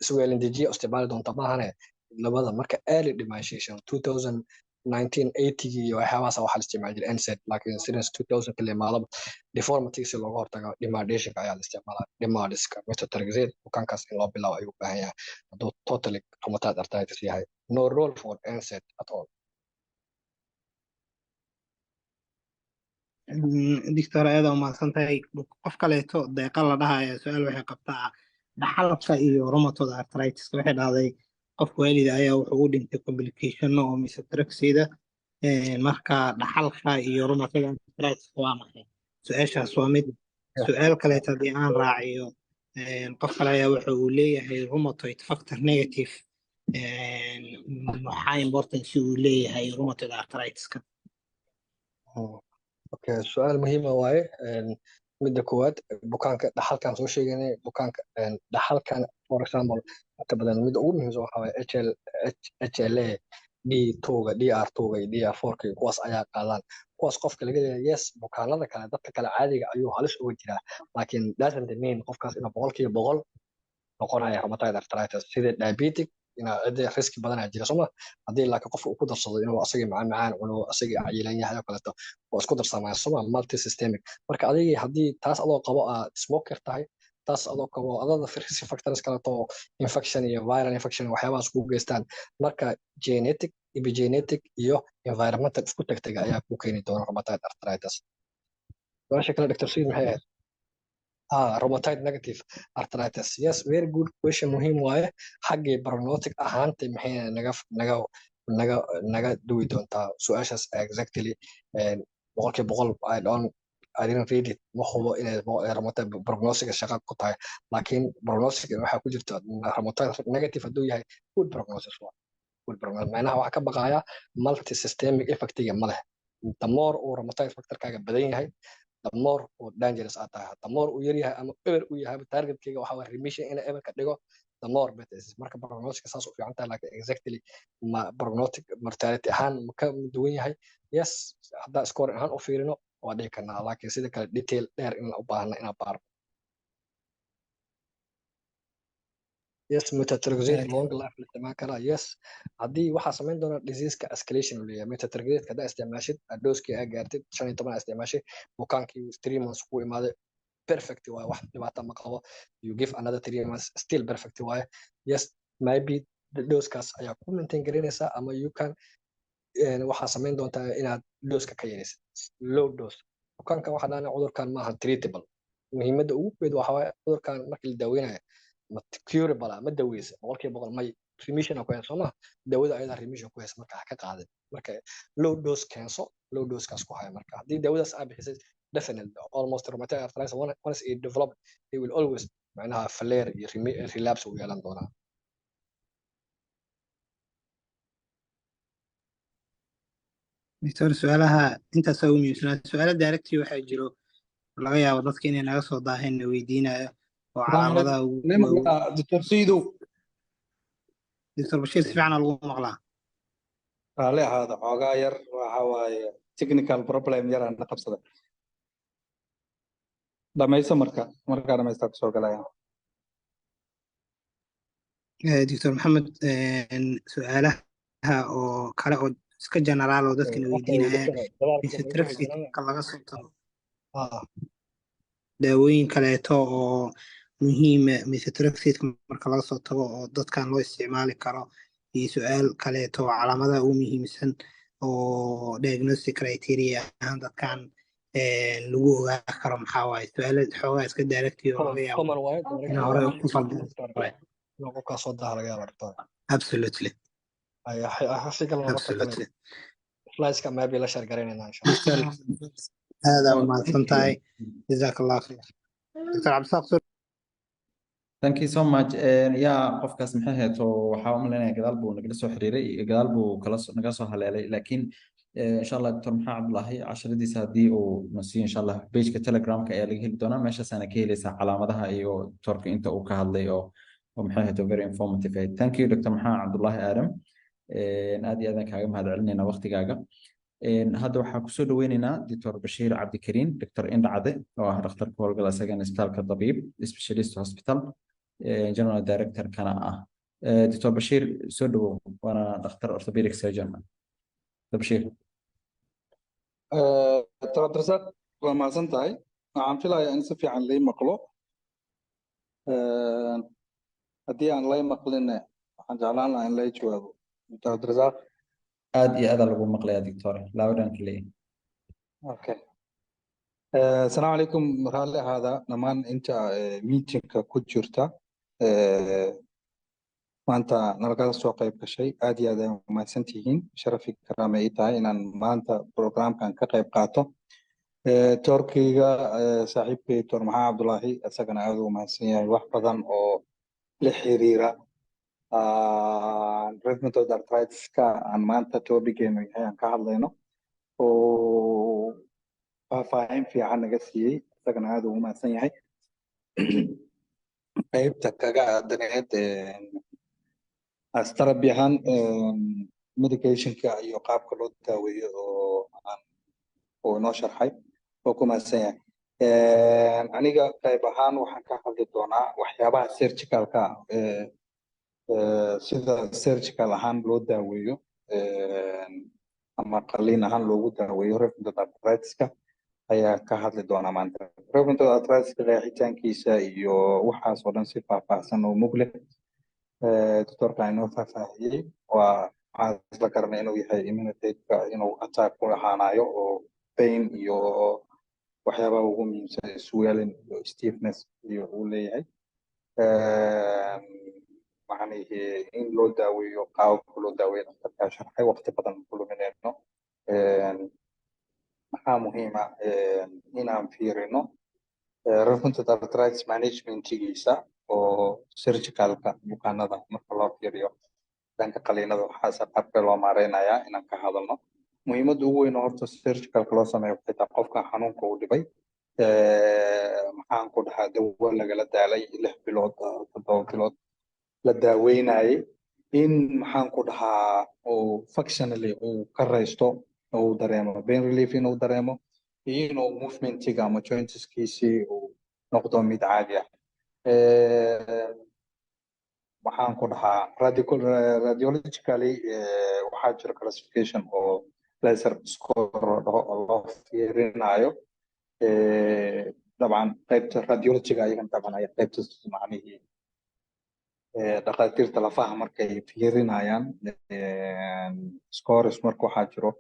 isweelin dejiya isticmaali doonta maahane. Labada marka early demyelination 2019 80 iyo waxyaabahaas waxaa la isticmaali jiray NSAID, laakiin since 2000 kala imaadaba deformity si looga hortago DMARDationka ayaa la isticmaalaa. DMARDska methotrexate bukaankaas in loo bilaabo ayuu u baahan yahay hadduu totally rheumatoid arthritis yahay. No role for NSAID at all. Doctor, aad u mahadsan tahay. Qof kaleeto deeqa la dhahaya su-aal waxay qabtaa dhaxalka iyo rheumatoid arthritis. Waxay dhahday qof waalida ayaa wuxuu u dhintay complicationo oo methotrexate. Marka dhaxalka iyo rheumatoid arthritis waa maxay? Su-aashaas waa mid. Su-aal kaleeto haddii aan raaciyo, qof kale ayaa wuxa uu leeyahay rheumatoid factor negative maxaa importance uu leeyahay rheumatoid arthritis-ka? Okay, su-aal muhiima waaye. Midda koowaad, bukaanka dhaxalkan soo sheeganay, bukaanka dhaxalkan, for example, inta badan midda ugu muhiimsan waxaa waaye HL HLA D2-ga, DR2-ga iyo DR4-ka iyo kuwaas ayaa qaadaan. Kuwaas qofka laga leeyahay, yes, bukaanada kale, dadka kale caadiga ayuu halis uga jiraa, laakiin doesn't mean qofkaas inuu 100% noqonaya rheumatoid arthritis. Sida diabetic inaa cidda riski badanaa jira sooma haddii, laakiin qofka uu ku darsado inuu asagii macaan macaan cuno, asagii cayilan yahay oo kaleeto, oo isku darsamaya sooma, multisystemic. Marka adigii haddii taas adoo qabo aad smoker tahay, taas adoo qabo adada risk factors kaleeto, infection iyo viral infection waxyaabahaas ku geystaan, marka genetic, epigenetic iyo environmental isku tagtaga ayaa ku keeni doona rheumatoid arthritis. Su-aasha kale, Dr. Said, maxay ahayd? Ah, rheumatoid negative arthritis. Yes, very good question, muhiim waaye. Xaggii prognostic ahaanta maxay naga duwi doontaa su-aashaas? Exactly, 100% I didn't read it, ma hubo inay rheumatoid prognostic shaqa ku tahay, laakiin prognostic waxaa ku jirta rheumatoid negative hadduu yahay good prognosis waa good prognosis. Macnaha waxaa ka baqaya multi systemic effectiga ma leh. The more uu rheumatoid factorkaaga badan yahay, the more uu dangerous aad tahay. The more uu yar yahay ama eber uu yahay, targetkayga waxa waa remission ina eber ka dhigo, the more better is. Marka prognostic saas u fiican tahay, laakiin exactly ma prognostic mortality ahaan ma ka duwan yahay? Yes, haddaa score ahaan u fiirino waa dhihi karnaa, laakiin sida kale detail dheer in u baahna inaan baarno. Yes, methotrexate long life la isticmaali karaa. Yes, haddii waxaa samayn doona diseaseka escalation uu leeyahay methotrexate, haddaa isticmaashid dooskii aa gaartid 15 aa isticmaashay, bukaankii 3 months ku imaaday, perfect waaye, wax dhibaata ma qabo. You give another 3 months, still perfect waaye. Yes, maybe dooskaas ayaa ku maintain gareynaysaa ama you can waxaa samayn doontaa inaad dooska ka yaraysid, low dose. Bukaankan waxaa dhahana cudurkan maaha treatable. Muhiimadda ugu weyd waxa waaye cudurkan markii la daaweynayo ma curable, ma daweysa 100%? May, remission ku haysa sooma? Daawada ayadaa remission ku haysa, marka ha ka qaadin. Marka low dose keenso, low dosekaas ku haya. Marka haddii daawadaas aa bixisay, definitely almost rheumatoid arthritis once it develop, they will always macnaha flare iyo relapse uu yeelan doonaa. Doctor, su-aalaha intaasaa ugu muhiimsanaa. Su-aalo directly waxaa jiro laga yaabo dadka inay naga soo daaheen na weydiinayo oo calaamadaha ugu waaweyn. Doctor Saydow. Doctor Bashiir, si fiican aa lagu maqlaa. Raalli ahaada, xoogaa yar waxa waaye technical problem yaraan na qabsada. Dhamayso, marka markaa dhamaystaa kusoo galaya. Doctor Maxamed, su-aalaha oo kale oo iska general oo dadkana weydiinayaan, methotrexate-ka laga soo tago, daawooyin kaleeto oo muhiima methotrexate marka laga soo tago oo dadkan loo isticmaali karo, iyo su-aal kaleeto oo calaamadaha ugu muhiimsan oo diagnostic criteria ahaan dadkan lagu ogaa karo maxaa waaye? Su-aalo xoogaa iska directive oo laga yaabo Common waaye. in hore ku faldan. Inuu qofkaas soo daha laga yaaba, doctor. Absolutely. Si kalena marka kale Absolutely. slideska maybe la share garaynayna insha Allah. Doctor, aad u mahadsan tahay, jazaak Allah khayr. Doctor Cabdisaaq soo Thank you so much. Yaa qofkaas maxay ahayd oo waxaa u malaynaya gadaal buu nagala soo xiriiray, gadaal buu kala soo naga soo haleelay, laakiin insha Allah Dr. Maxamed Cabdulaahi casharadiisa haddii uu nasiiyo, insha Allah pageka Telegramka ayaa laga heli doonaa. Meeshaasaana ka heleysaa calaamadaha iyo doctorka inta uu ka hadlay oo maxay ahayd oo very informative ahayd. Thank you, Dr. Maxamed Cabdulaahi Aadam. Aad iyo aad aan kaaga mahad celinaynaa waqtigaaga. Hadda waxaa kusoo dhaweyneynaa Dr. Bashiir Cabdikariin, Dr. Indhacade, oo ah dhakhtarka howlgala isagana isbitaalka Dabiib Specialist Hospital, general director kana ah. Dr. Bashiir, soo dhawow, waana dhakhtar orthopedic surgeon. Dr. Bashiir. Dr. Cabdirasaaq, waa mahadsan tahay. Waxaan filayaa in si fiican lay maqlo. Haddii aan lay maqlinne, waxaan jeclaan lahaa in lay jawaabo, Dr. Cabdirasaaq. Aad iyo aad lagu maqlayaa, doctor, loud and clear. Okay. Asalaamu calaykum. Raalli ahaada dhammaan inta meetingka ku jirta maanta nalagala soo qayb gashay. Aad iyo aad ay umahadsan tihiin. Sharafi karaame ii tahay inaan maanta programkan ka qayb qaato. Turkiga saaxiibkay Dr. Maxamed Cabdulaahi, isagana aad u mahadsan yahay, wax badan oo la xiriira rheumatoid arthritis-ka aan maanta topigeenu yahay aan ka hadlayno oo faahfaahin fiican naga siiyey, isagana aad ugu mahadsan yahay. Qaybta kaga aadaneed therapy ahaan, medicationka iyo qaabka loo daaweeyo oo aan oo inoo sharxay, oo ku mahadsan yahay. Aniga qayb ahaan waxaan ka hadli doonaa waxyaabaha surgicalka ah, sida surgical ahaan loo daaweeyo ama qalliin ahaan loogu daaweeyo rheumatoid arthritis-ka ayaa ka hadli doonaa maanta. Rheumatoid arthritis-ka qeexitaankiisa iyo waxaas oo dhan si faahfaahsan oo mug leh doctorka inoo faahfaahiyey. Waa waxaan isla garanay inuu yahay immunity-ka inuu attack ku lahaanayo oo pain iyo waxyaabaha ugu muhiimsan swelling iyo stiffness iyo uu leeyahay. Macnihii in loo daaweeyo, qaababka loo daaweeyo dhakhtarkaa sharxay, waqti badan ku luminayno. Maxaa muhiim ah inaan fiirino rheumatoid arthritis managementigiisa oo surgicalka bukaanada marka loo fiiriyo dhanka qaliinada, waxaase qaabka loo maareynayaa inaan ka hadalno. Muhiimadda ugu weyn oo horta surgicalka loo sameeyo waxay tahay qofka xanuunka uu dhibay, maxaan ku dhahaa, dawo lagala daalay, 6 bilood, 7 bilood la daaweynayay, in maxaan ku dhahaa uu functionally uu ka raysto oo uu dareemo pain relief, inuu dareemo iyo inuu movementiga ama jointskiisii uu noqdo mid caadi ah. Waxaan ku dhahaa radiologically waxaa jira classification oo laser score la dhaho oo loo fiirinayo. Dabcan qaybta radiologyga ayagan dabcan ay qaybta macnihii dhakhaatiirta lafaha markay fiirinayaan scores marka waxaa jiro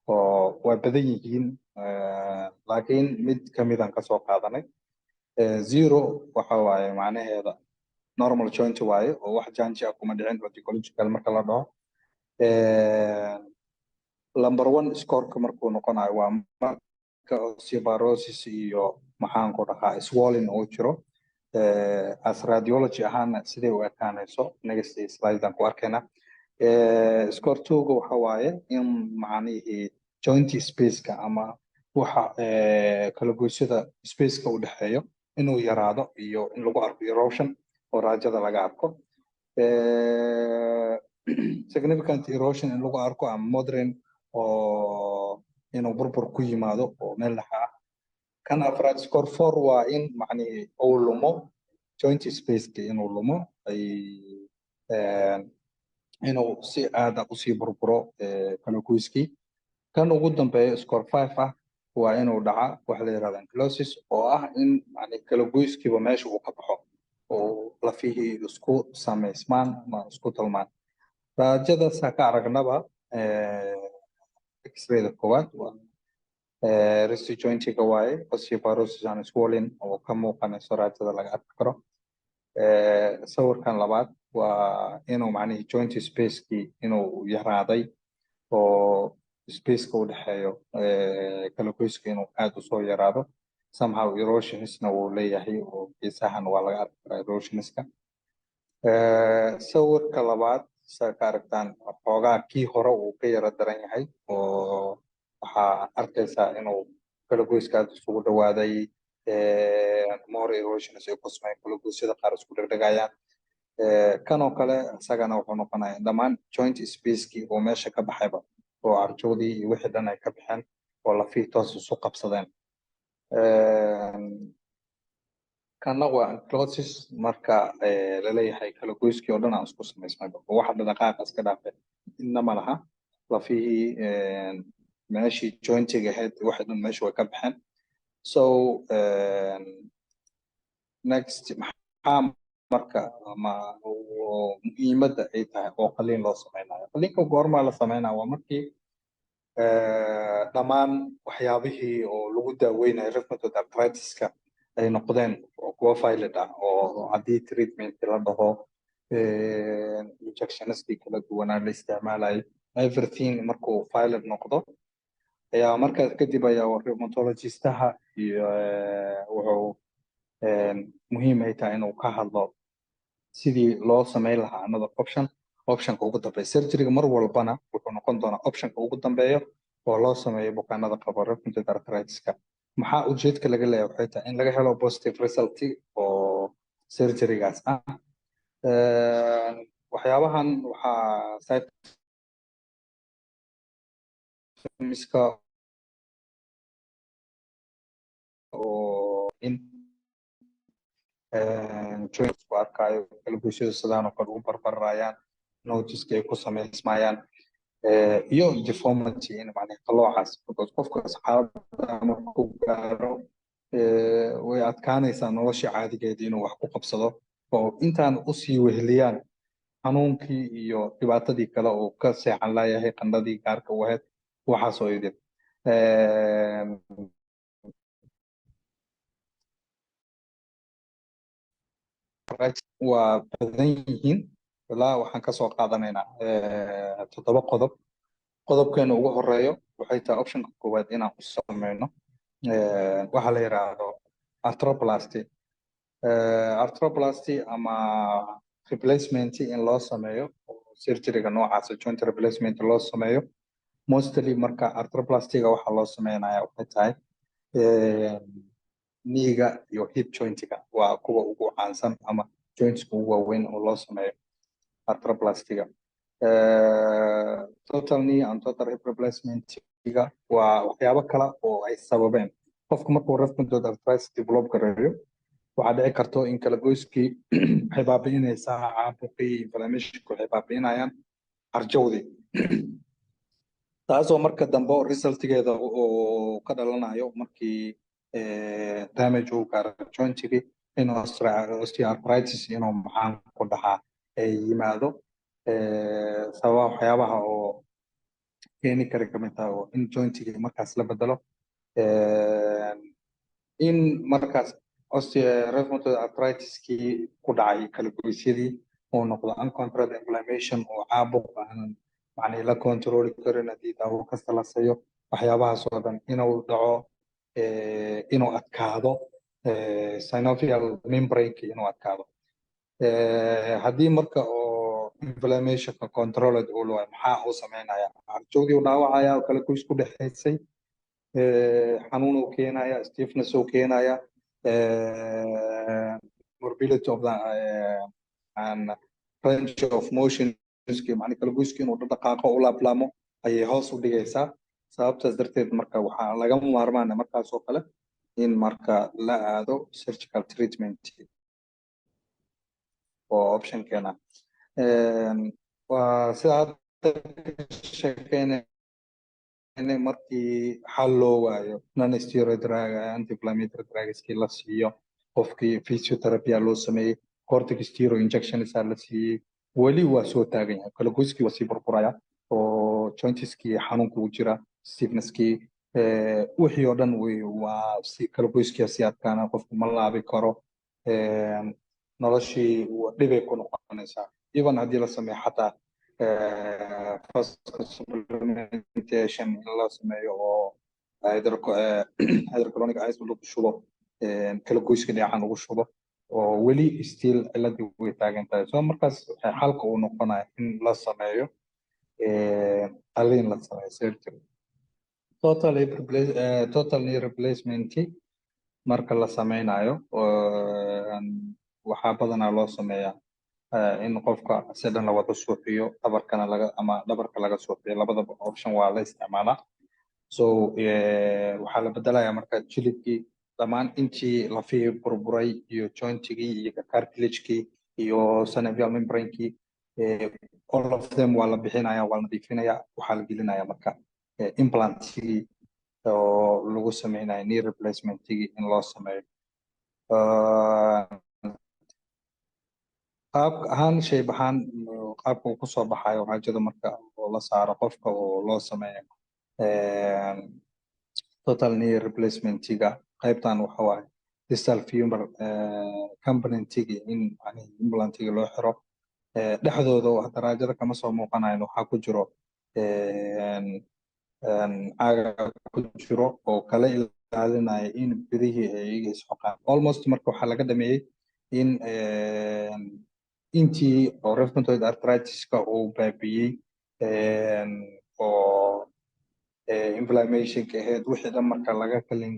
oo waa badan yihiin, laakiin mid kamidaan kasoo qaadanay. 0 waxa waaye macnaheeda normal joint waaye oo wax change ah kuma dhicin radiological marka la dhaho. Number one scoreka markuu noqonayo waa marka osteoporosis iyo maxaan ku dhahaa swelling uu jiro. As radiology ahaana siday u ekaanayso next slide aan ku arkayna. Score two-ga waxa waaye in macnihii joint spaceka ama waxa kala goysyada spaceka u dhexeeyo inuu yaraado iyo in lagu arko erosion oo raajada laga arko, significant erosion in lagu arko ama modern oo inuu burbur ku yimaado oo meel dhexa ah. Kan afraad, score four, waa in macnihi uu lumo joint spaceka, inuu lumo ay inuu si aada usii burburo kala goyskii. Kan ugu dambeeya, score five ah, waa inuu dhaca waxa la yirahda ankylosis oo ah in macni kala goyskiiba meesha uu ka baxo oo lafihii isku samaysmaan ama isku talmaan. Raajada saa ka aragnaba, x-rayda koowaad waa wrist jointiga waaye, osteoporosis and swelling oo ka muuqanayso raajada laga arki karo. Sawirkan labaad waa inuu macnihii joint spacekii inuu yaraaday oo spaceka u dhexeeyo kala goyska inuu aad usoo yaraado. Somehow erosionsna wuu leeyahay oo geesahan waa laga arki karaa erosionska. Sawirka labaad saa ka aragtaan, xoogaa kii hore uu ka yara daran yahay oo waxaa arkaysaa inuu kala goyska aad isugu dhawaaday, more erosions ay ku sameeyeen, kala goysyada qaar isku dhegdhegayaan. Kanoo kale isagana wuxuu noqonayaa dhammaan joint spacekii oo meesha ka baxayba oo carjowdii iyo wixii dhan ay ka baxeen oo lafihii toos isu qabsadeen. Kana waa ankylosis. Marka laleeyahay kala goyskii oo dhan aan isku samaysmay, waxa dhaqaaqa iska dhaafe inna ma laha. Lafihii meeshii jointiga ahayd, waxay dhan meesha way ka baxeen. So next, maxaa marka ama muhiimadda ay tahay oo qaliin loo sameynayo? Qaliinka goormaa la sameynaya? Waa markii dhammaan waxyaabihii oo lagu daaweynayo rheumatoid arthritis-ka ay noqdeen kuwa failed ah, oo haddii treatment la dhaho, injectionskii kala duwanaa la isticmaalayo, everything markuu failed noqdo, ayaa markaas kadib ayaa rheumatologistaha iyo wuxuu muhiim ay tahay inuu ka hadlo sidii loo sameyn lahaa another option, optionka ugu dambeeya. Surgeryga mar walbana wuxuu noqon doonaa optionka ugu dambeeyo oo loo sameeyo bukaanada qaba rheumatoid arthritis-ka. Maxaa ujeedka laga leeyahay? Waxay tahay in laga helo positive result oo surgerygaas ah. Waxyaabahan waxaa symptomska oo in joints ku arkayo, kala goysyada sidaan oo kale ugu barbarayaan, notiska ay ku samaysmayaan, iyo deformity in macnaha qaloocaas, because qofkaas xaaladda markuu gaaro way adkaanaysaa nolosha caadigeeda inuu wax ku qabsado, oo intaan usii weheliyaan xanuunkii iyo dhibaatadii kale oo ka seexan laayahay, qandhadii gaarka u ahayd, waxaasoo idin. Waa badan yihiin. Ilaa waxaan kasoo qaadanaynaa toddoba qodob. Qodobkeena ugu horeeyo waxay tahay optionka koowaad inaan u sameyno waxa la yiraahdo arthroplasty. Arthroplasty ama replacement in loo sameeyo oo surgeryga noocaas joint replacement loo sameeyo. Mostly marka arthroplastyga waxaa loo sameynaya waxay tahay kneega iyo hip jointiga, waa kuwa ugu caansan ama jointska ugu waaweyn oo loo sameeyo arthroplastyga. Total knee and total hip replacementiga waa waxyaabo kale oo ay sababeen. Qofku markuu rheumatoid arthritis develop gareeyo, waxaa dhici karto in kala goyskii waxay baabi'inaysaa caabuqii, inflammationku waxay baabi'inayaan arjawdii, taasoo marka dambe resultigeeda oo ka dhalanayo markii damage uu gaaro jointigii inuu osteoarthritis inuu, maxaan ku dhahaa, ay yimaado. Sababa waxyaabaha oo keeni kara kamid tahay oo in jointigii markaas la bedelo, in markaas rheumatoid arthritis-kii ku dhacay kala goysyadii uu noqdo uncontrolled inflammation oo caabuq aanan macnii la controli karin haddii daawo kasta la siiyo, waxyaabahaas oo dhan inuu dhaco, inuu adkaado synovial membrane inuu adkaado. Haddii marka oo inflammationka controlled uu waayo, maxaa uu sameynaya? Arjowdii uu dhaawacaya oo kala goys ku dhexaysay, xanuun uu keenaya, stiffness uu keenaya, mobility of the and range of motion, macni kala goyski inuu dhaqaaqo u laablaamo ayay hoos u dhigaysaa. Sababtaas darteed marka waxaa lagama maarmaana markaas oo kale in marka la aado surgical treatment oo optionkeena. Waa sida hadda sheekeynay, markii xal loo waayo non steroid drug, anti-inflammatory drugskii la siiyo qofkii, physiotherapy loo sameeyey, corticosteroid injections la siiyey, weli waa soo taagan yahay, kala goyskii waa sii burburaya oo jointiskii xanuunka ugu jira, stiffnesskii, wixii oo dhan waa si kala goyskii sii adkaana, qofku ma laabi karo, noloshii dhibay ku noqonaysaa. Even haddii la sameeyo xataa first supplementation in la sameeyo oo hydrochloric acid lagu shubo, kala goyska dhinacan lagu shubo, oo weli still ciladii way taagan tahay. So markaas xalka uu noqonaya in la sameeyo qalliin, la sameeyo surgery, total knee replacement. Marka la sameynayo waxaa badanaa loo sameeyaa in qofka si dhan la wada suuxiyo, dhabarkana laga ama dhabarka laga suuxiyo, labadaba option waa la isticmaalaa. So waxaa la bedelayaa marka jilibkii, Dhammaan intii lafihii burburay iyo jointigii iyo cartilagekii iyo synovial membranekii, all of them waa la bixinaya, waa la nadiifinaya. Waxaa la gelinaya marka implantigii oo lagu sameynaya knee replacementigii in loo sameeyo. Qaab ahaan, shape ahaan, qaabka uu kusoo baxayo raajada marka oo la saaro qofka oo loo sameeyo total knee replacementiga, qaybtan waxa waaye distal femoral componentigi in macnihi implantiga loo xiro. Dhexdooda hadda raajada kama soo muuqanayo, waxaa ku jiro caaga ku jiro oo kala ilaalinaya in birihii ay iyaga isxoqaan almost. Marka waxaa laga dhameeyey in intii oo rheumatoid arthritis-ka uu baabiyey oo inflammationka ahayd, wixii dhan marka laga kalin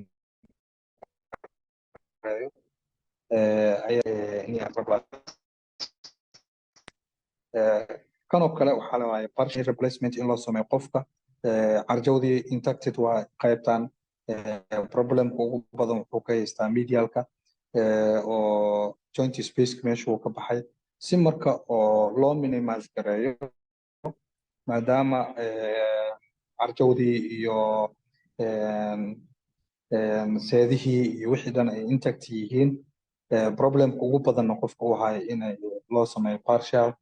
ayaa kanoo kale waxaa la waaye partial replacement in loo sameeyo qofka. Carjawdii intacted waa qaybtan. Problemka ugu badan wuxuu ka haystaa medialka oo joint spaceka meesha uu ka baxay. Si marka oo loo minimize gareeyo, maadaama carjawdii iyo seedihii iyo wixii dhan ay intact yihiin, problemka ugu badanna qofka uu hayo, inay loo sameeyo partial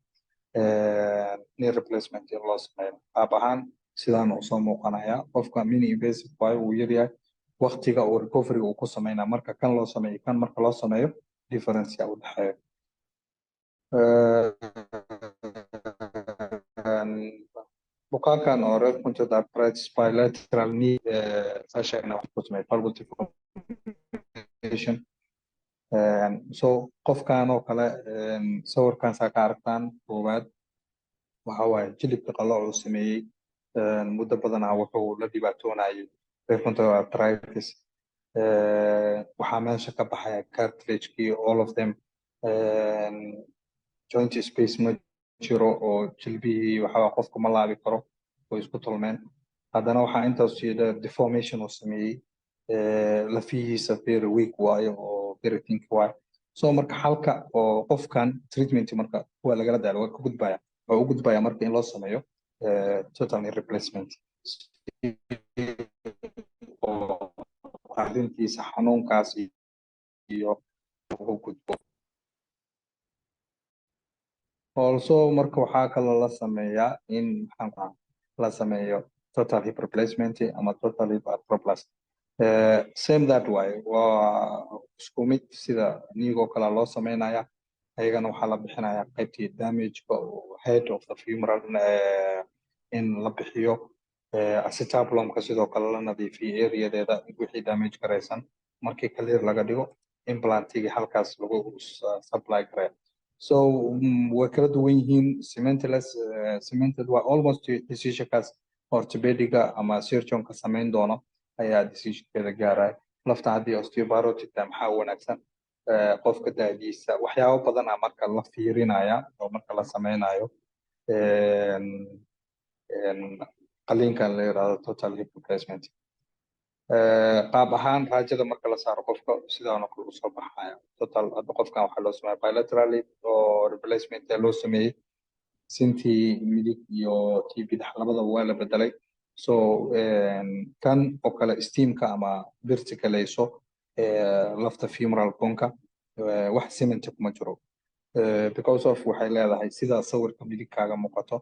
knee replacement in loo sameeyo. Qaab ahaan sidaan uu soo muuqanaya qofka, mini invasive waayo, uu yaryahay waqtiga uu recovery uu ku sameynaya. Marka kan loo sameeyo, kan marka loo sameeyo, difference u dhexeeyo. Bukaankan oo rheumatoid arthritis bilateral knee saa sheegna wax ku sameeyo valgus deformation. So qofkan oo kale, sawirkan saa ka aragtaan koowaad waxa waaye jilibka qalooc uu sameeyey. Muddo badanaa wuxuu la dhibaatoonayay rheumatoid arthritis. Waxaa meesha ka baxaya cartilagekii, all of them. Joint space ma jiro oo jilbihii waxaa qofku ma laabi karo, way isku tolmeen. Haddana waxaa intaas sii dheer deformation uu sameeyey, lafihiisa very weak waayo oo very thin waayo. So marka xalka oo qofkan treatment marka waa lagala daalo, waa ka gudbaya, waa u gudbaya marka in loo sameeyo total knee replacement oo arrintiisa xanuunkaas iyo ugu gudbo. Also marka waxaa kaloo la sameeyaa in maxaan la sameeyo total hip replacement ama total hip arthroplasty. Same that way, waa isku mid sida knee-goo kale loo sameynaya. Ayagana waxaa la bixinaya qaybtii damageka oo head of the femoral in la bixiyo, acetabulumka sidoo kale la nadiifiyo areadeeda wixii damage garaysan. Markii clear laga dhigo, implantigii halkaas lagu supply gareeyo. So way kala duwan yihiin. Cementless, cemented waa almost decisionkaas orthopediga ama surgeonka samayn doono ayaa decisionkeeda gaaraya. Lafta haddii osteoporotic tahay maxaa wanaagsan, qofka da'diisa, waxyaabo badan a marka la fiirinaya oo marka la sameynayo qaliinkan la yirahdo total hip replacement. Qaab ahaan raajada marka la saaro qofka sidaan oo kale usoo baxaya total. Hadda qofkan waxaa loo sameeya bilaterally oo replacement loo sameeyey, sintii midig iyo tii bidix labadaba waa la bedelay. So kan oo kale steamka ama birta kaleyso lafta femoral boneka, wax cement kuma jiro, because of waxay leedahay sida sawirka midig kaaga muuqato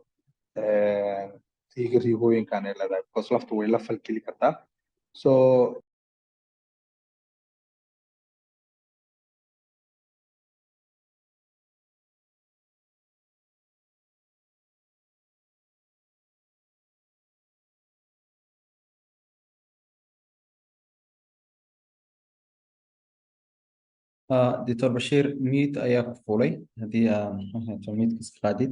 riiga riigooyinkan ay leedahay, because laftu way la falgeli kartaa. So Dr. Bashir, mute ayaa ku fuulay. Haddii aad mute iska qaadid.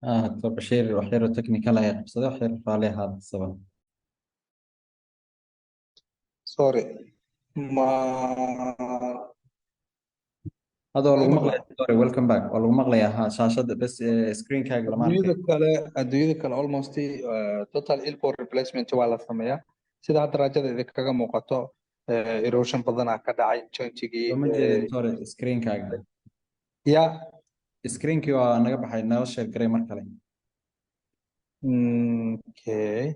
Doctor Bashiir, wax yar oo technical ayaa qabsaday, wax yar raalli ahaada sabab. Sorry, ma Hadda waa lagu ma maqlayaa, sorry, welcome back. Waa lagu maqlayaa, ha, shaashadda bes, screenkaaga lama arkay. Adduunyada kale almost total elbow replacement waa la sameeyaa. Sida hadda raajada idinkaga muuqato, erosion badanaa ka dhacay jointigii. Sooma jeedin, sorry, screenkaaga. Ya. Screenkii waa naga baxay, nala share garay mar kale. Okay.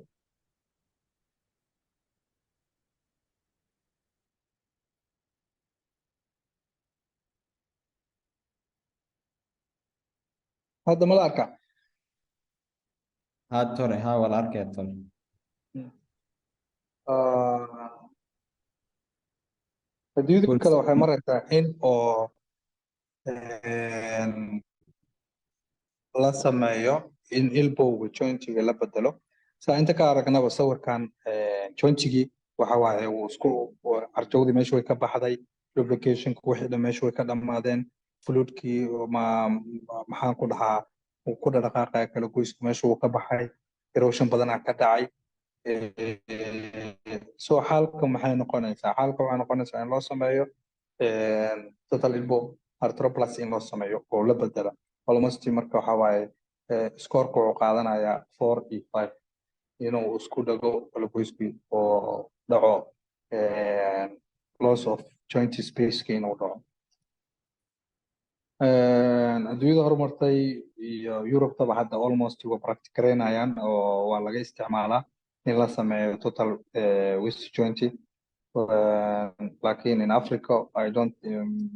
Hadda ma la arkaa? Ha, tore, ha, waa la arkaya, tore. Adduunyada Full kale waxay maraysaa in oo la sameeyo in elbowga jointiga la bedelo. Saa inta ka aragnaba sawirkan, jointigii waxa waaye wuu isku arjowdii meesha way ka baxday, lubricationka wixii dhan meesha way ka dhammaadeen, fluidkii ma maxaan ku dhahaa uu ku dhaqaaqaya, kala goysku meesha wuu ka baxay, erosion badanaa ka dhacay. So xaalka maxay noqonaysaa? Xaalka waxay noqonaysaa in loo sameeyo total elbow arthroplasty, in loo sameeyo oo la bedela almost. Marka waxa waaye scoreka wuxuu qaadanayaa 4 iyo 5, inuu isku dhago kala goyskii oo dhaco, loss of joint spaceki inuu dhaco. Adduunyada horumartay iyo Yurubtaba hadda almost waa practice gareynayaan oo waa laga isticmaalaa in la sameeyo total wrist joint. Laakiin in Africa I don't,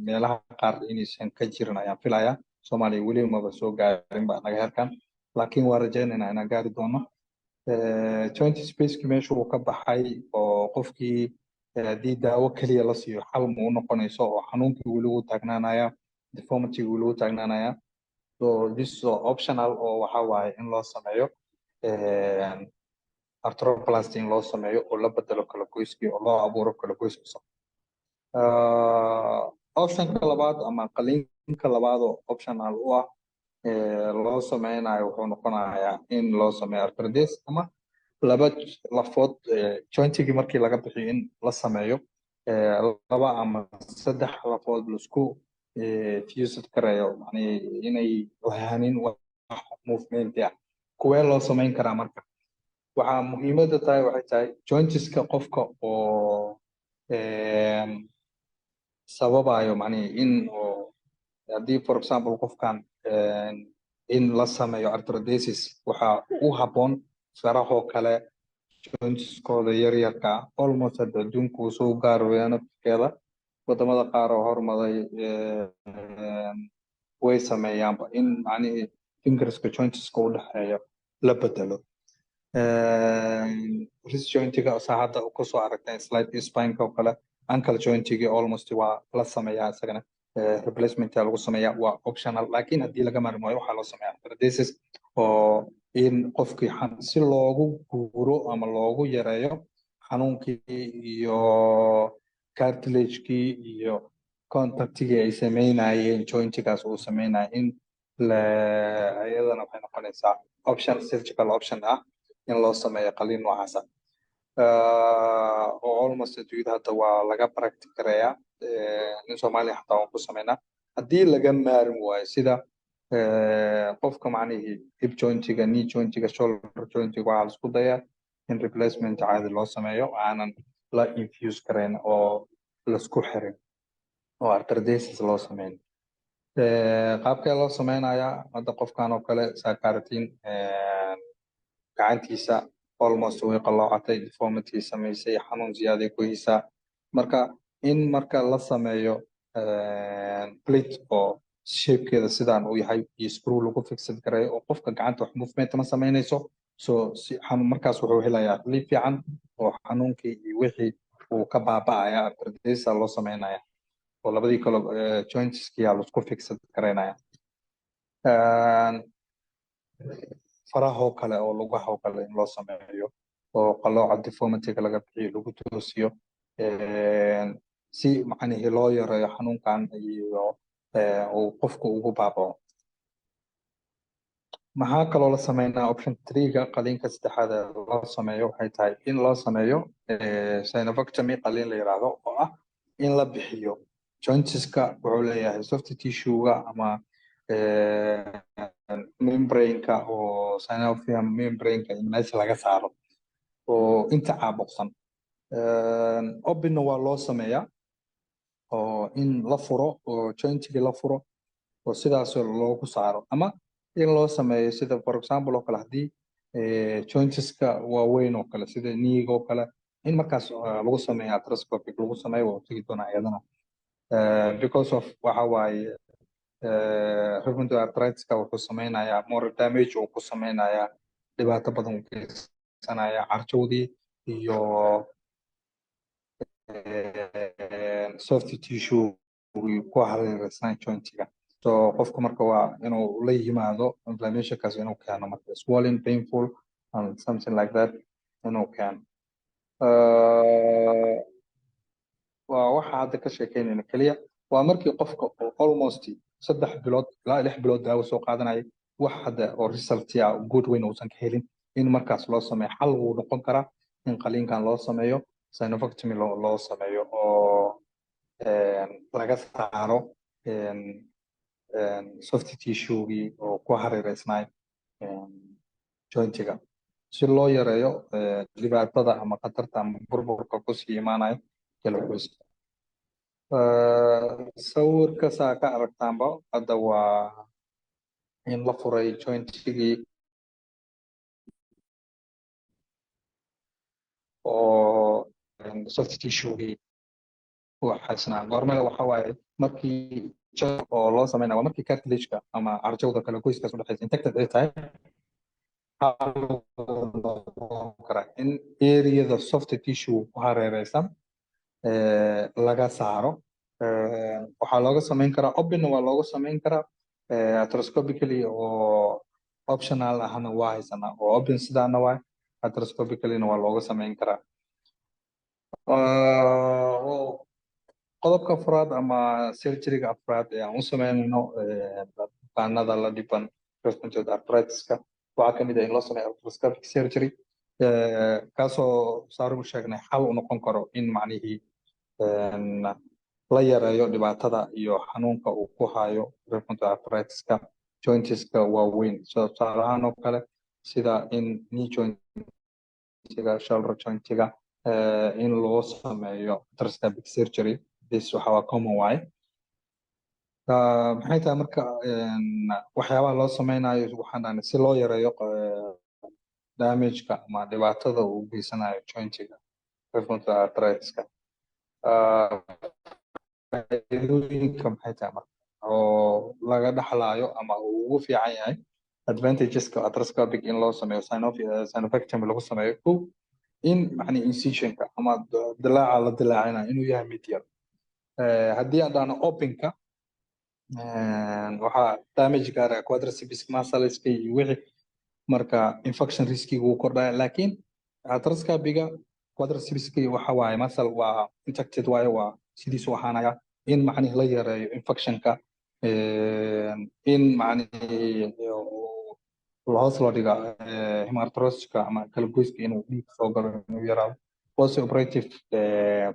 meelaha qaar inaysan ka jirin ayaan filayaa. Soomaaliya weli maba soo gaarin ba naga heerkan, laakiin waa rajaynaynaa inaan gaari doono. Joint spaceki meesha uu ka baxay oo qofkii haddii daawo keliya la siiyo xal ma u noqonayso, oo xanuunkii weli wuu taagnaanaya, deformity weli wuu taagnaanaya. So this is optional, oo waxa waaye in loo sameeyo arthroplasty, in loo sameeyo oo la bedelo kala goyskii oo loo abuuro kala goys cusub. Optionka labaad ama qaliinka labaad oo optional u ah loo sameynayo wuxuu noqonayaa in loo sameeyo arthrodesis ama laba lafood jointigii markii laga bixiyo in la sameeyo laba ama saddex lafood laisku fused karayo, macnihi inay lahaanin wax movement ah. Kuwee loo sameyn karaa? Marka waxaa muhiimadda tahay waxay tahay jointiska qofka oo sababayo, macnihi in oo haddii, for example, qofkan in la sameeyo arthrodesis waxaa u habboon farahoo kale, jointiskooda yaryarka ah. Almost hadda adduunku wuu soo gaaraya naftirkeeda, wadamada qaar oo hormaray way sameeyaanba in macnihii fingerska jointiska u dhexeeya la bedelo. Wrist jointiga saa hadda kusoo aragteen slide, spineka oo kale, ankle jointigii almost waa la sameeyaa, isagana replacement lagu sameeyaa, waa optional. Laakiin haddii laga maarmi waayo waxaa loo sameeyaa arthrodesis, oo in qofkii si loogu guuro ama loogu yareeyo xanuunkii iyo cartilagekii iyo contactigii ay sameynayeen jointigaas uu sameynaya, in iyadana waxay noqonaysaa option, surgical option ah, in loo sameeyo qaliin noocaasa, oo almost adduunyada hadda waa laga practice gareeyaa. In Soomaaliya xataa waan ku sameynaa haddii laga maarmi waayo, sida qofka macnihii hip jointiga, knee jointiga, shoulder jointiga, waxaa la isku dayaa in replacement caadi loo sameeyo, aanan la infuse karayn oo laisku xirin oo arthrodesis loo sameyn. Qaabkee loo sameynayaa? Hadda qofkan oo kale saakaratin gacantiisa almost way qalloocatay, deformity samaysay, xanuun ziyaaday ku haysaa. Marka in marka la sameeyo plate oo shapekeeda sidaan uu yahay iyo screw lagu fixed gareeyo, oo qofka gacanta wax movement ma samaynayso. So si xanuun markaas wuxuu helayaa relief fiican oo xanuunkii iyo wixii uu ka baaba'aya. Arthrodesis loo sameynaya oo labadii kale jointskiyaa laisku fixed garaynaya. Farahoo kale oo lugahoo kale in loo sameeyo oo qalooca deformityga laga bixiyo, lagu toosiyo, si macnihii loo yareeyo xanuunkan iyo uu qofku ugu baaba'o. Maxaa kaloo la sameynaa? Option 3-ga, qaliinka saddexaad ee loo sameeyo waxay tahay in loo sameeyo synovectomy, qaliin la yiraahdo oo ah in la bixiyo jointiska. Wuxuu leeyahay soft tissue-ga ama membrane-ka oo synovium membrane-ka in meesha laga saaro oo inta caabuqsan. Open-na waa loo sameeyaa oo in la furo oo jointigii la furo oo sidaas loogu saaro, ama in loo sameeyo sida, for example oo kale, haddii jointiska waaweyn oo kale, sida knee-ga oo kale, in markaas lagu sameeyo arthroscopic lagu sameeyo. Waa tegi doonaa iyadana, because of waxa waaye rheumatoid arthritis-ka wuxuu sameynayaa more damage uu ku sameynayaa, dhibaato badan uu geysanaya carjawdii iyo soft tissue ku hareeraysan jointiga. So qofka marka waa inuu la yimaado inflammationkaas inuu keeno marka swelling, painful and something like that inuu keeno. Waa waxa hadda ka sheekeynayna keliya waa markii qofka oo almost 3 bilood ilaa 6 bilood daawo soo qaadanaya, wax hadda oo result ah good weyn uusan ka helin, in markaas loo sameeyo. Xal wuu noqon karaa in qaliinkan loo sameeyo, synovectomy loo sameeyo oo laga saaro soft tissue-gii oo ku hareereysnaay jointiga, si loo yareeyo dhibaatada ama khatarta ama burburka kusii imaanaya kala-goyska. Sawirka saa ka aragtaanba hadda waa in la furay jointigii oo soft tissue-gii waxaasnaa. Goormada waxa waaye markii oo loo sameynaya waa markii cartilage-ka ama carjawda kala goyskaas udhexeysa infected ay tahay karaa in areada soft tissue ku hareereysan laga saaro. Waxaa looga sameyn karaa open, waa looga sameyn karaa arthroscopically oo optional ahna waa haysanaa, oo open sidaana waa, arthroscopically-na waa looga sameyn karaa. Qodobka afraad ama surgeryga afraad ee aan u sameynayno bukaanada la dhiban rheumatoid arthritis-ka waxaa kamid ah in loo sameeyo arthroscopic surgery, kaasoo saaru sheegnay xal u noqon karo in macnihii la yareeyo dhibaatada iyo xanuunka uu ku hayo rheumatoid arthritis-ka jointiska waaweyn. So tusaale ahaan oo kale sida in knee jointiga, shoulder jointiga in loo sameeyo arthroscopic surgery. This waxa waa common waaye. Maxay tahay marka waxyaabaha loo sameynayo? Waxaan dhahnay si loo yareeyo damage-ka ama dhibaatada uu geysanayo jointiga rheumatoid arthritis-ka. Faa'iidooyinka maxay tahay marka oo laga dhaxlayo ama uu ugu fiican yahay, advantageska arthroscopic in loo sameeyo synovectomy lagu sameeyo? Kow, in macni incisionka ama dilaaca la dilaacinayo inuu yahay mid yar. Haddii aan dhahno openka, waxaa damage gaaraya quadriceps muscleska iyo wixii, marka infection riskiga wuu kordhaya. Laakiin arthroscopiga quadricepska waxa waaye muscle waa intacted waaye, waa sidiisu ahaanaya, in macnihi la yareeyo infectionka, in macnihi hoos loo dhiga hemarthrosiska ama kala goyska inuu dhiig soo galo inuu yaraado, post operative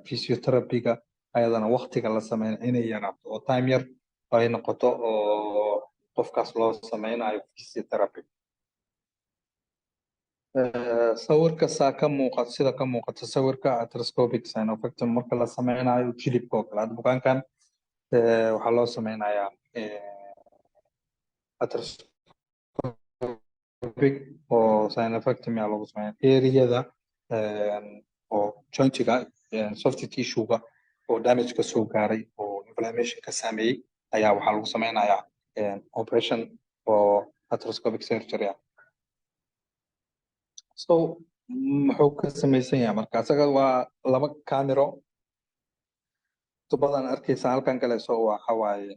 physiotherapy-ga ayadana waqtiga la sameyn inay yaraato oo time yar ay noqoto oo qofkaas loo sameynayo physiotherapy. Sawirka saa ka muuqato, sida ka muuqato sawirka, arthroscopic synovectomy marka la sameynayo jilibka oo kale, hadda bukaankan waxaa loo sameynayaa arthroscopic oo synovectomy aa lagu sameynaya areada oo jointiga soft tissue-ga oo damage ka soo gaaray oo inflammation ka saameeyey ayaa waxaa lagu sameynayaa operation oo arthroscopic surgery ah. So muxuu ka samaysan yahay marka isaga? Waa laba camero tubadan arkaysa halkan kale. So waxa waaye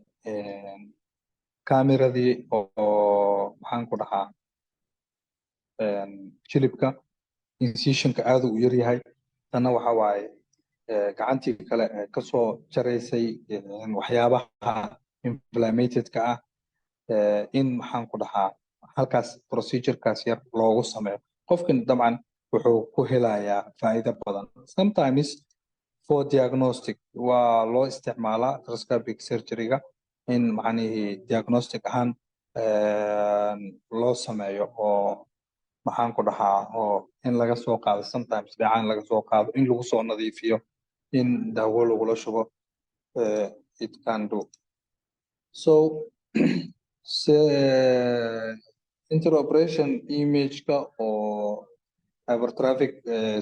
kameradii oo maxaan ku dhahaa jilibka, incisionka aad uu yar yahay. Tanna waxa waaye gacantii kale ee kasoo jaraysay waxyaabaha inflammatedka ah, in maxaan ku dhahaa Halkaas procedurekaas yar loogu sameeyo qofkan dabcan wuxuu ku helayaa faa'iido badan. Sometimes for diagnostic waa loo isticmaalaa arthroscopic surgery-ga, in macnihii diagnostic ahaan loo sameeyo, oo maxaan ku dhahaa, oo in laga soo qaado sometimes dheecaan laga soo qaado, in lagu soo nadiifiyo, in daawo lagula shubo, it can do so. Intraoperation image-ka oo hypertrophic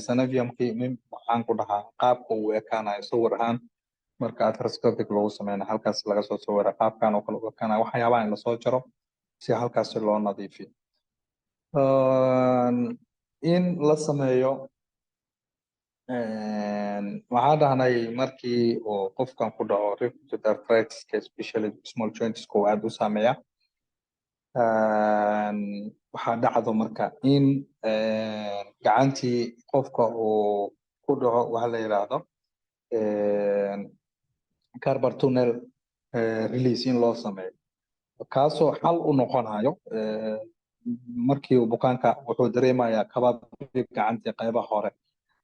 synovium-kii, maxaan ku dhahaa, qaabka uu ekaanayo sawir ahaan marka arthroscopic lagu sameynayo, halkaas laga soo sawira, qaabkan oo kale u ekaanayo, waxyaabaha in lasoo jaro si halkaasi loo nadiifiyo. In la sameeyo, waxaan dhahnay markii uu qofkan ku dhaco rheumatoid arthritis, especially small joints uu aad u saameeya, waxaa dhacdo marka in gacantii qofka uu ku dhaco waxa la yidhaahdo carpal tunnel release in loo sameeyo, kaasoo xal u noqonayo. Markii uu bukaanka wuxuu dareemayaa kabaabyo gacantii qaybaha hore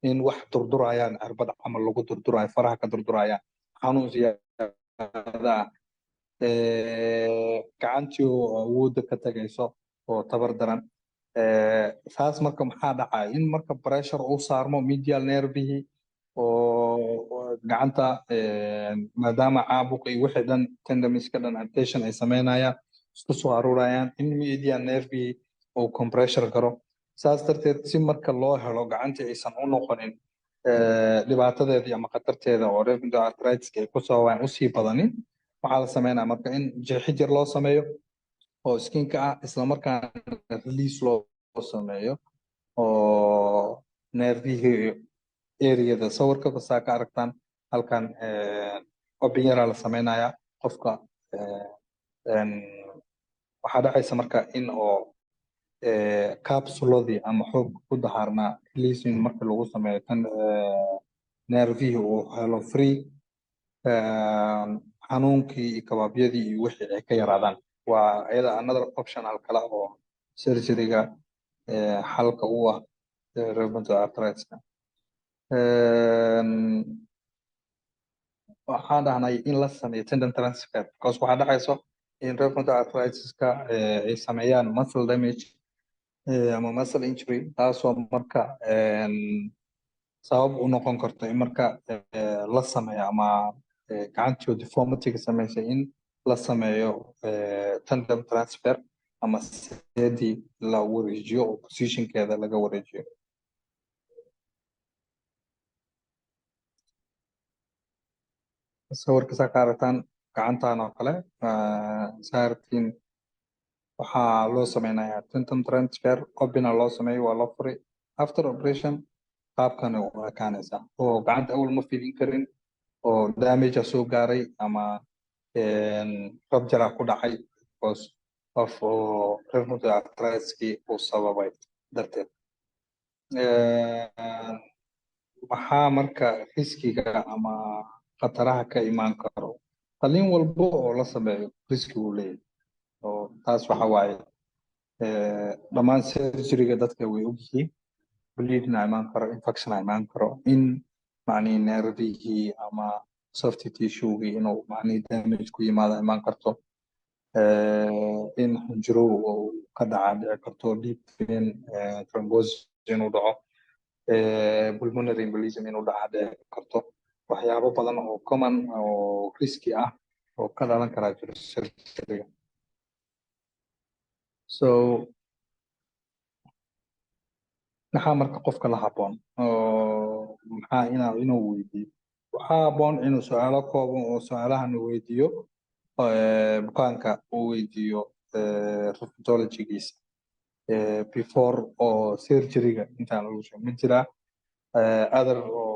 in wax durdurayaan, cirbad camal lagu durdurayo, faraha ka durdurayaan, xanuun ziyaada ah, gacantii oo awoodda ka tagayso oo tabar daran. Saas marka maxaa dhacaya? In marka pressure uu saarmo medial nervihii oo gacanta, maadaama caabuq iyo wixii dhan tendoniska dhan adhesion ay sameynayaan, isku soo aruurayaan, in medial nervihii uu compressure garo. Saas darteed si marka loo helo gacantii aysan u noqonin dhibaatadeeda ama khatarteeda oo rheumatoid arthritis ay ku sababaan usii badanin, waxaa la sameynaya marka in jeexid yar loo sameeyo oo skinka ah, isla markaana release loo sameeyo oo nervihii areada. Sawirka basaa ka aragtaan halkan, open yaraa la sameynaya qofka. Waxaa dhacaysa marka in oo capsuladii ama xoog ku dahaarnaa releasing marka lagu sameeyo tan, nervihii uu helo free, xanuunkii iyo kabaabyadii iyo wixii ay ka yaraadaan. Waa iyada another optional kale oo surgeryga xalka u ah rheumatoid arthritis-ka. Waxaan dhahnay in la sameeyo tendon transfer, because waxaa dhacayso in rheumatoid arthritis-ka ay sameeyaan muscle damage ama muscle injury, taasoo marka sabab u noqon karto in marka la sameeyo ama gacantii deformity-ga sameysay in la sameeyo tendon transfer ama seedii la wareejiyo oo positionkeeda laga wareejiyo. Sawirka saa ka aragtaan gacantan oo kale saartiin, waxaa loo sameynayaa tendon transfer, opena loo sameeyo, waa loo furay. After operation qaabkan u ekaanaysaa, oo gacanta awal ma fidin karin oo damage soo gaaray ama rupture ku dhacay because of oo rheumatoid arthritis-kii uu sababay darteed. Maxaa marka riskiga ama khataraha ka imaan karo? Qalliin walbo oo la sameeyo riski uu leeyahay, oo taas waxa waaye dhammaan surgeryga dadka way ogyihiin. Bleedna imaan karo, infection imaan karo, in macnihi nervihii ama soft tissue-gii inuu macnihi damage ku yimaado imaan karto, in xinjirow uu ka dhaca dhici karto, deep vein thrombosis inuu dhaco, pulmonary embolism inuu dhaca dhici karto. Waxyaabo badan oo common oo riski ah oo ka dhalan karaa jiro surgeryga. So maxaa marka qofka la habboon oo maxaa inuu weydiiyo? Waxaa habboon inuu su-aalo kooban oo su-aalahan weydiiyo, bukaanka uu weydiiyo rheumatologigiisa before oo surgeryga intaan lagu sheegin: ma jiraa other oo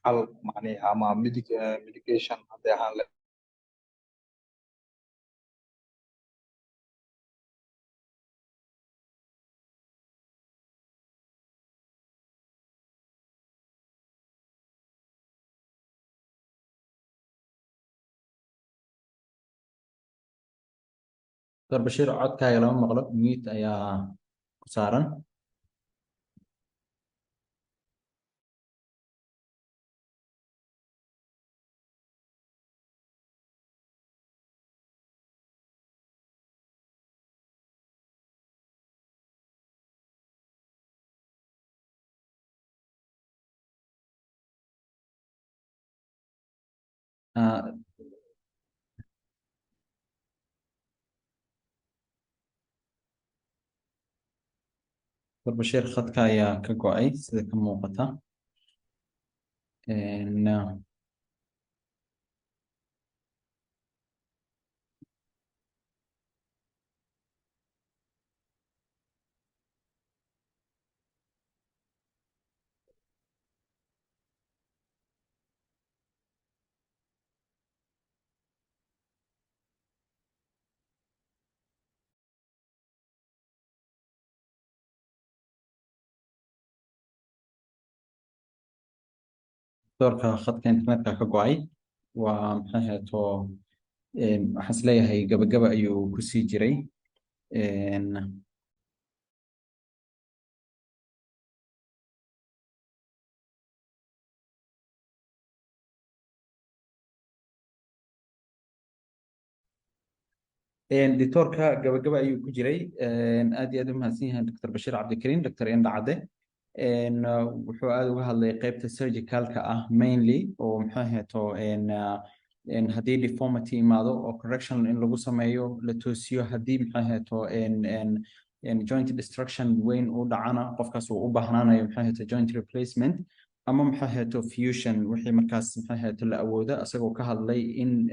xal macnihi ama medication hadday ahaan. Dr. Bashiir, codkaaga lama maqlo, mute ayaa ku saaran. Dr. Bashiir khadka ayaa ka go'ay sida ka muuqata. Doorka khadka internetka ka go'ay waa maxay ahayd oo waxaan isleeyahay gabagaba ayuu kusii jiray. Doctorka gabagaba ayuu ku jiray. Aad iyo aad u mahadsan yahay Dr. Bashiir Cabdikariin, Dr. Indhacade. Wuxuu aad uga hadlay qaybta surgicalka ah mainly, oo maxay ahayd oo haddii deformity imaado oo correction in lagu sameeyo, la toosiyo, haddii maxay ahayd oo joint destruction weyn uu dhacana, qofkaas uu u baahnaanayo maxay ahayd joint replacement ama maxay ahayd fusion, wixii markaas maxay ahayd la awooda, isagoo ka hadlay in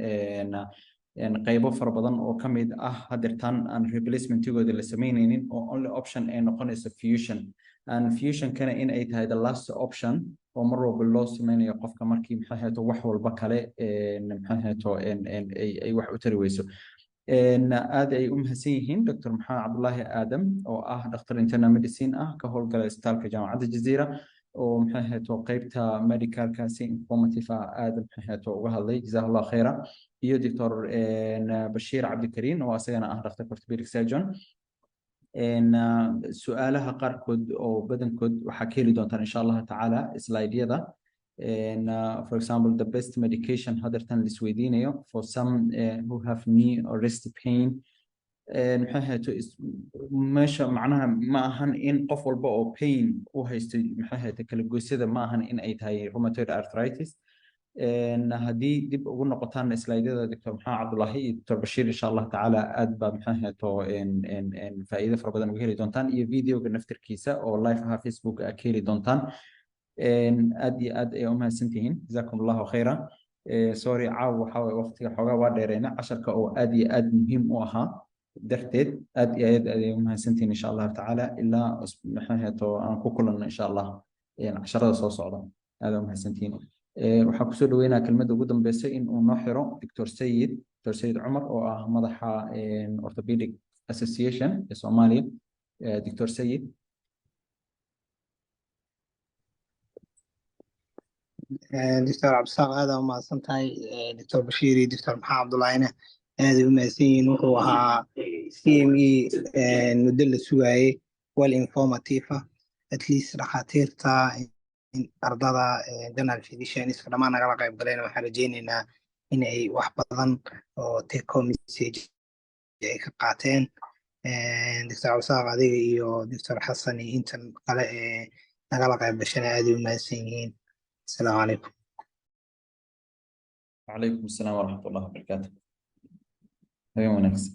qaybo fara badan oo ka mid ah hadeertaan aan replacementigooda la sameyneynin oo only option ay noqonayso fusion, and fusionkana in ay tahay the last option oo mar walba loo sameynayo qofka markii maxay ahayd wax walba kale maxay ahayd ay wax u tari weyso. Aad ay u mahadsan yihiin Dr. Maxamed Cabdulaahi Aadam oo ah dhakhtar internal medicine ah, ka howlgala isbitaalka Jaamacadda Jazeera, oo maxay ahayd qaybta medicalka si informative ah aad maxay ahayd uga hadlay, jazahu Allah khayra, iyo Dr. Bashiir Cabdikariin oo asagana ah dhakhtar orthopedic surgeon. Su'aalaha qaarkood oo badankood waxaa ka heli doontaan insha Allah tacaala slide-yada. For example, the best medication hadeertan la isweydiinayo for some who have knee or wrist pain, maxay ahayd meesha macnaha ma ahan in qof walba oo pain u haysto maxay ahayd kala goysyada, ma ahan in ay tahay rheumatoid arthritis. Haddii dib ugu noqotaan slide-yada Dr. Maxamed Cabdulaahi iyo Dr. Bashiir, insha Allah tacaala aad baa maxay ahayd faa'iido fara badan uga heli doontaan, iyo videoga naftirkiisa oo live ahaa Facebook aad ka heli doontaan. Aad iyo aad ay u mahadsantihiin, jazakum Allahu khayra. Sorry, caaw waxaa waye waqtiga xoogaa waa dheereyna casharka oo aad iyo aad muhiim u ahaa darteed. Aad iyo aad ayay u mahadsantihiin insha Allahu tacaala, ilaa maxay ahayd aan ku kulanno insha Allah casharada soo socda. Aad u mahadsantihiin. Waxaan kusoo dhaweynaa kelmadda ugu dambeysa in uu noo xiro Dr. Sayid, Dr. Sayid Cumar oo ah madaxa Orthopedic Association ee Soomaaliya. Dr. Sayid. Dr. Cabdisaaq, aad aa u mahadsan tahay. Dr. Bashiir iyo Dr. Maxamed Cabdulaahina aad ay u mahadsan yihiin. Wuxuu ahaa CME muddo la sugaayay, well informative ah, at least dhakhaatiirta, ardada, general physicianska dhammaan nagala qayb galeen. Waxaan rajeyneynaa in ay wax badan oo take home message ay ka qaateen. Dr. Cabdisaaq, adiga iyo Dr. Xasan iyo intan kale ee nagala qayb gashana aad ay u mahadsan yihiin. Asalaamu calaykum. وعليكم السلام ورحمة الله وبركاته. Habeen wanaagsan.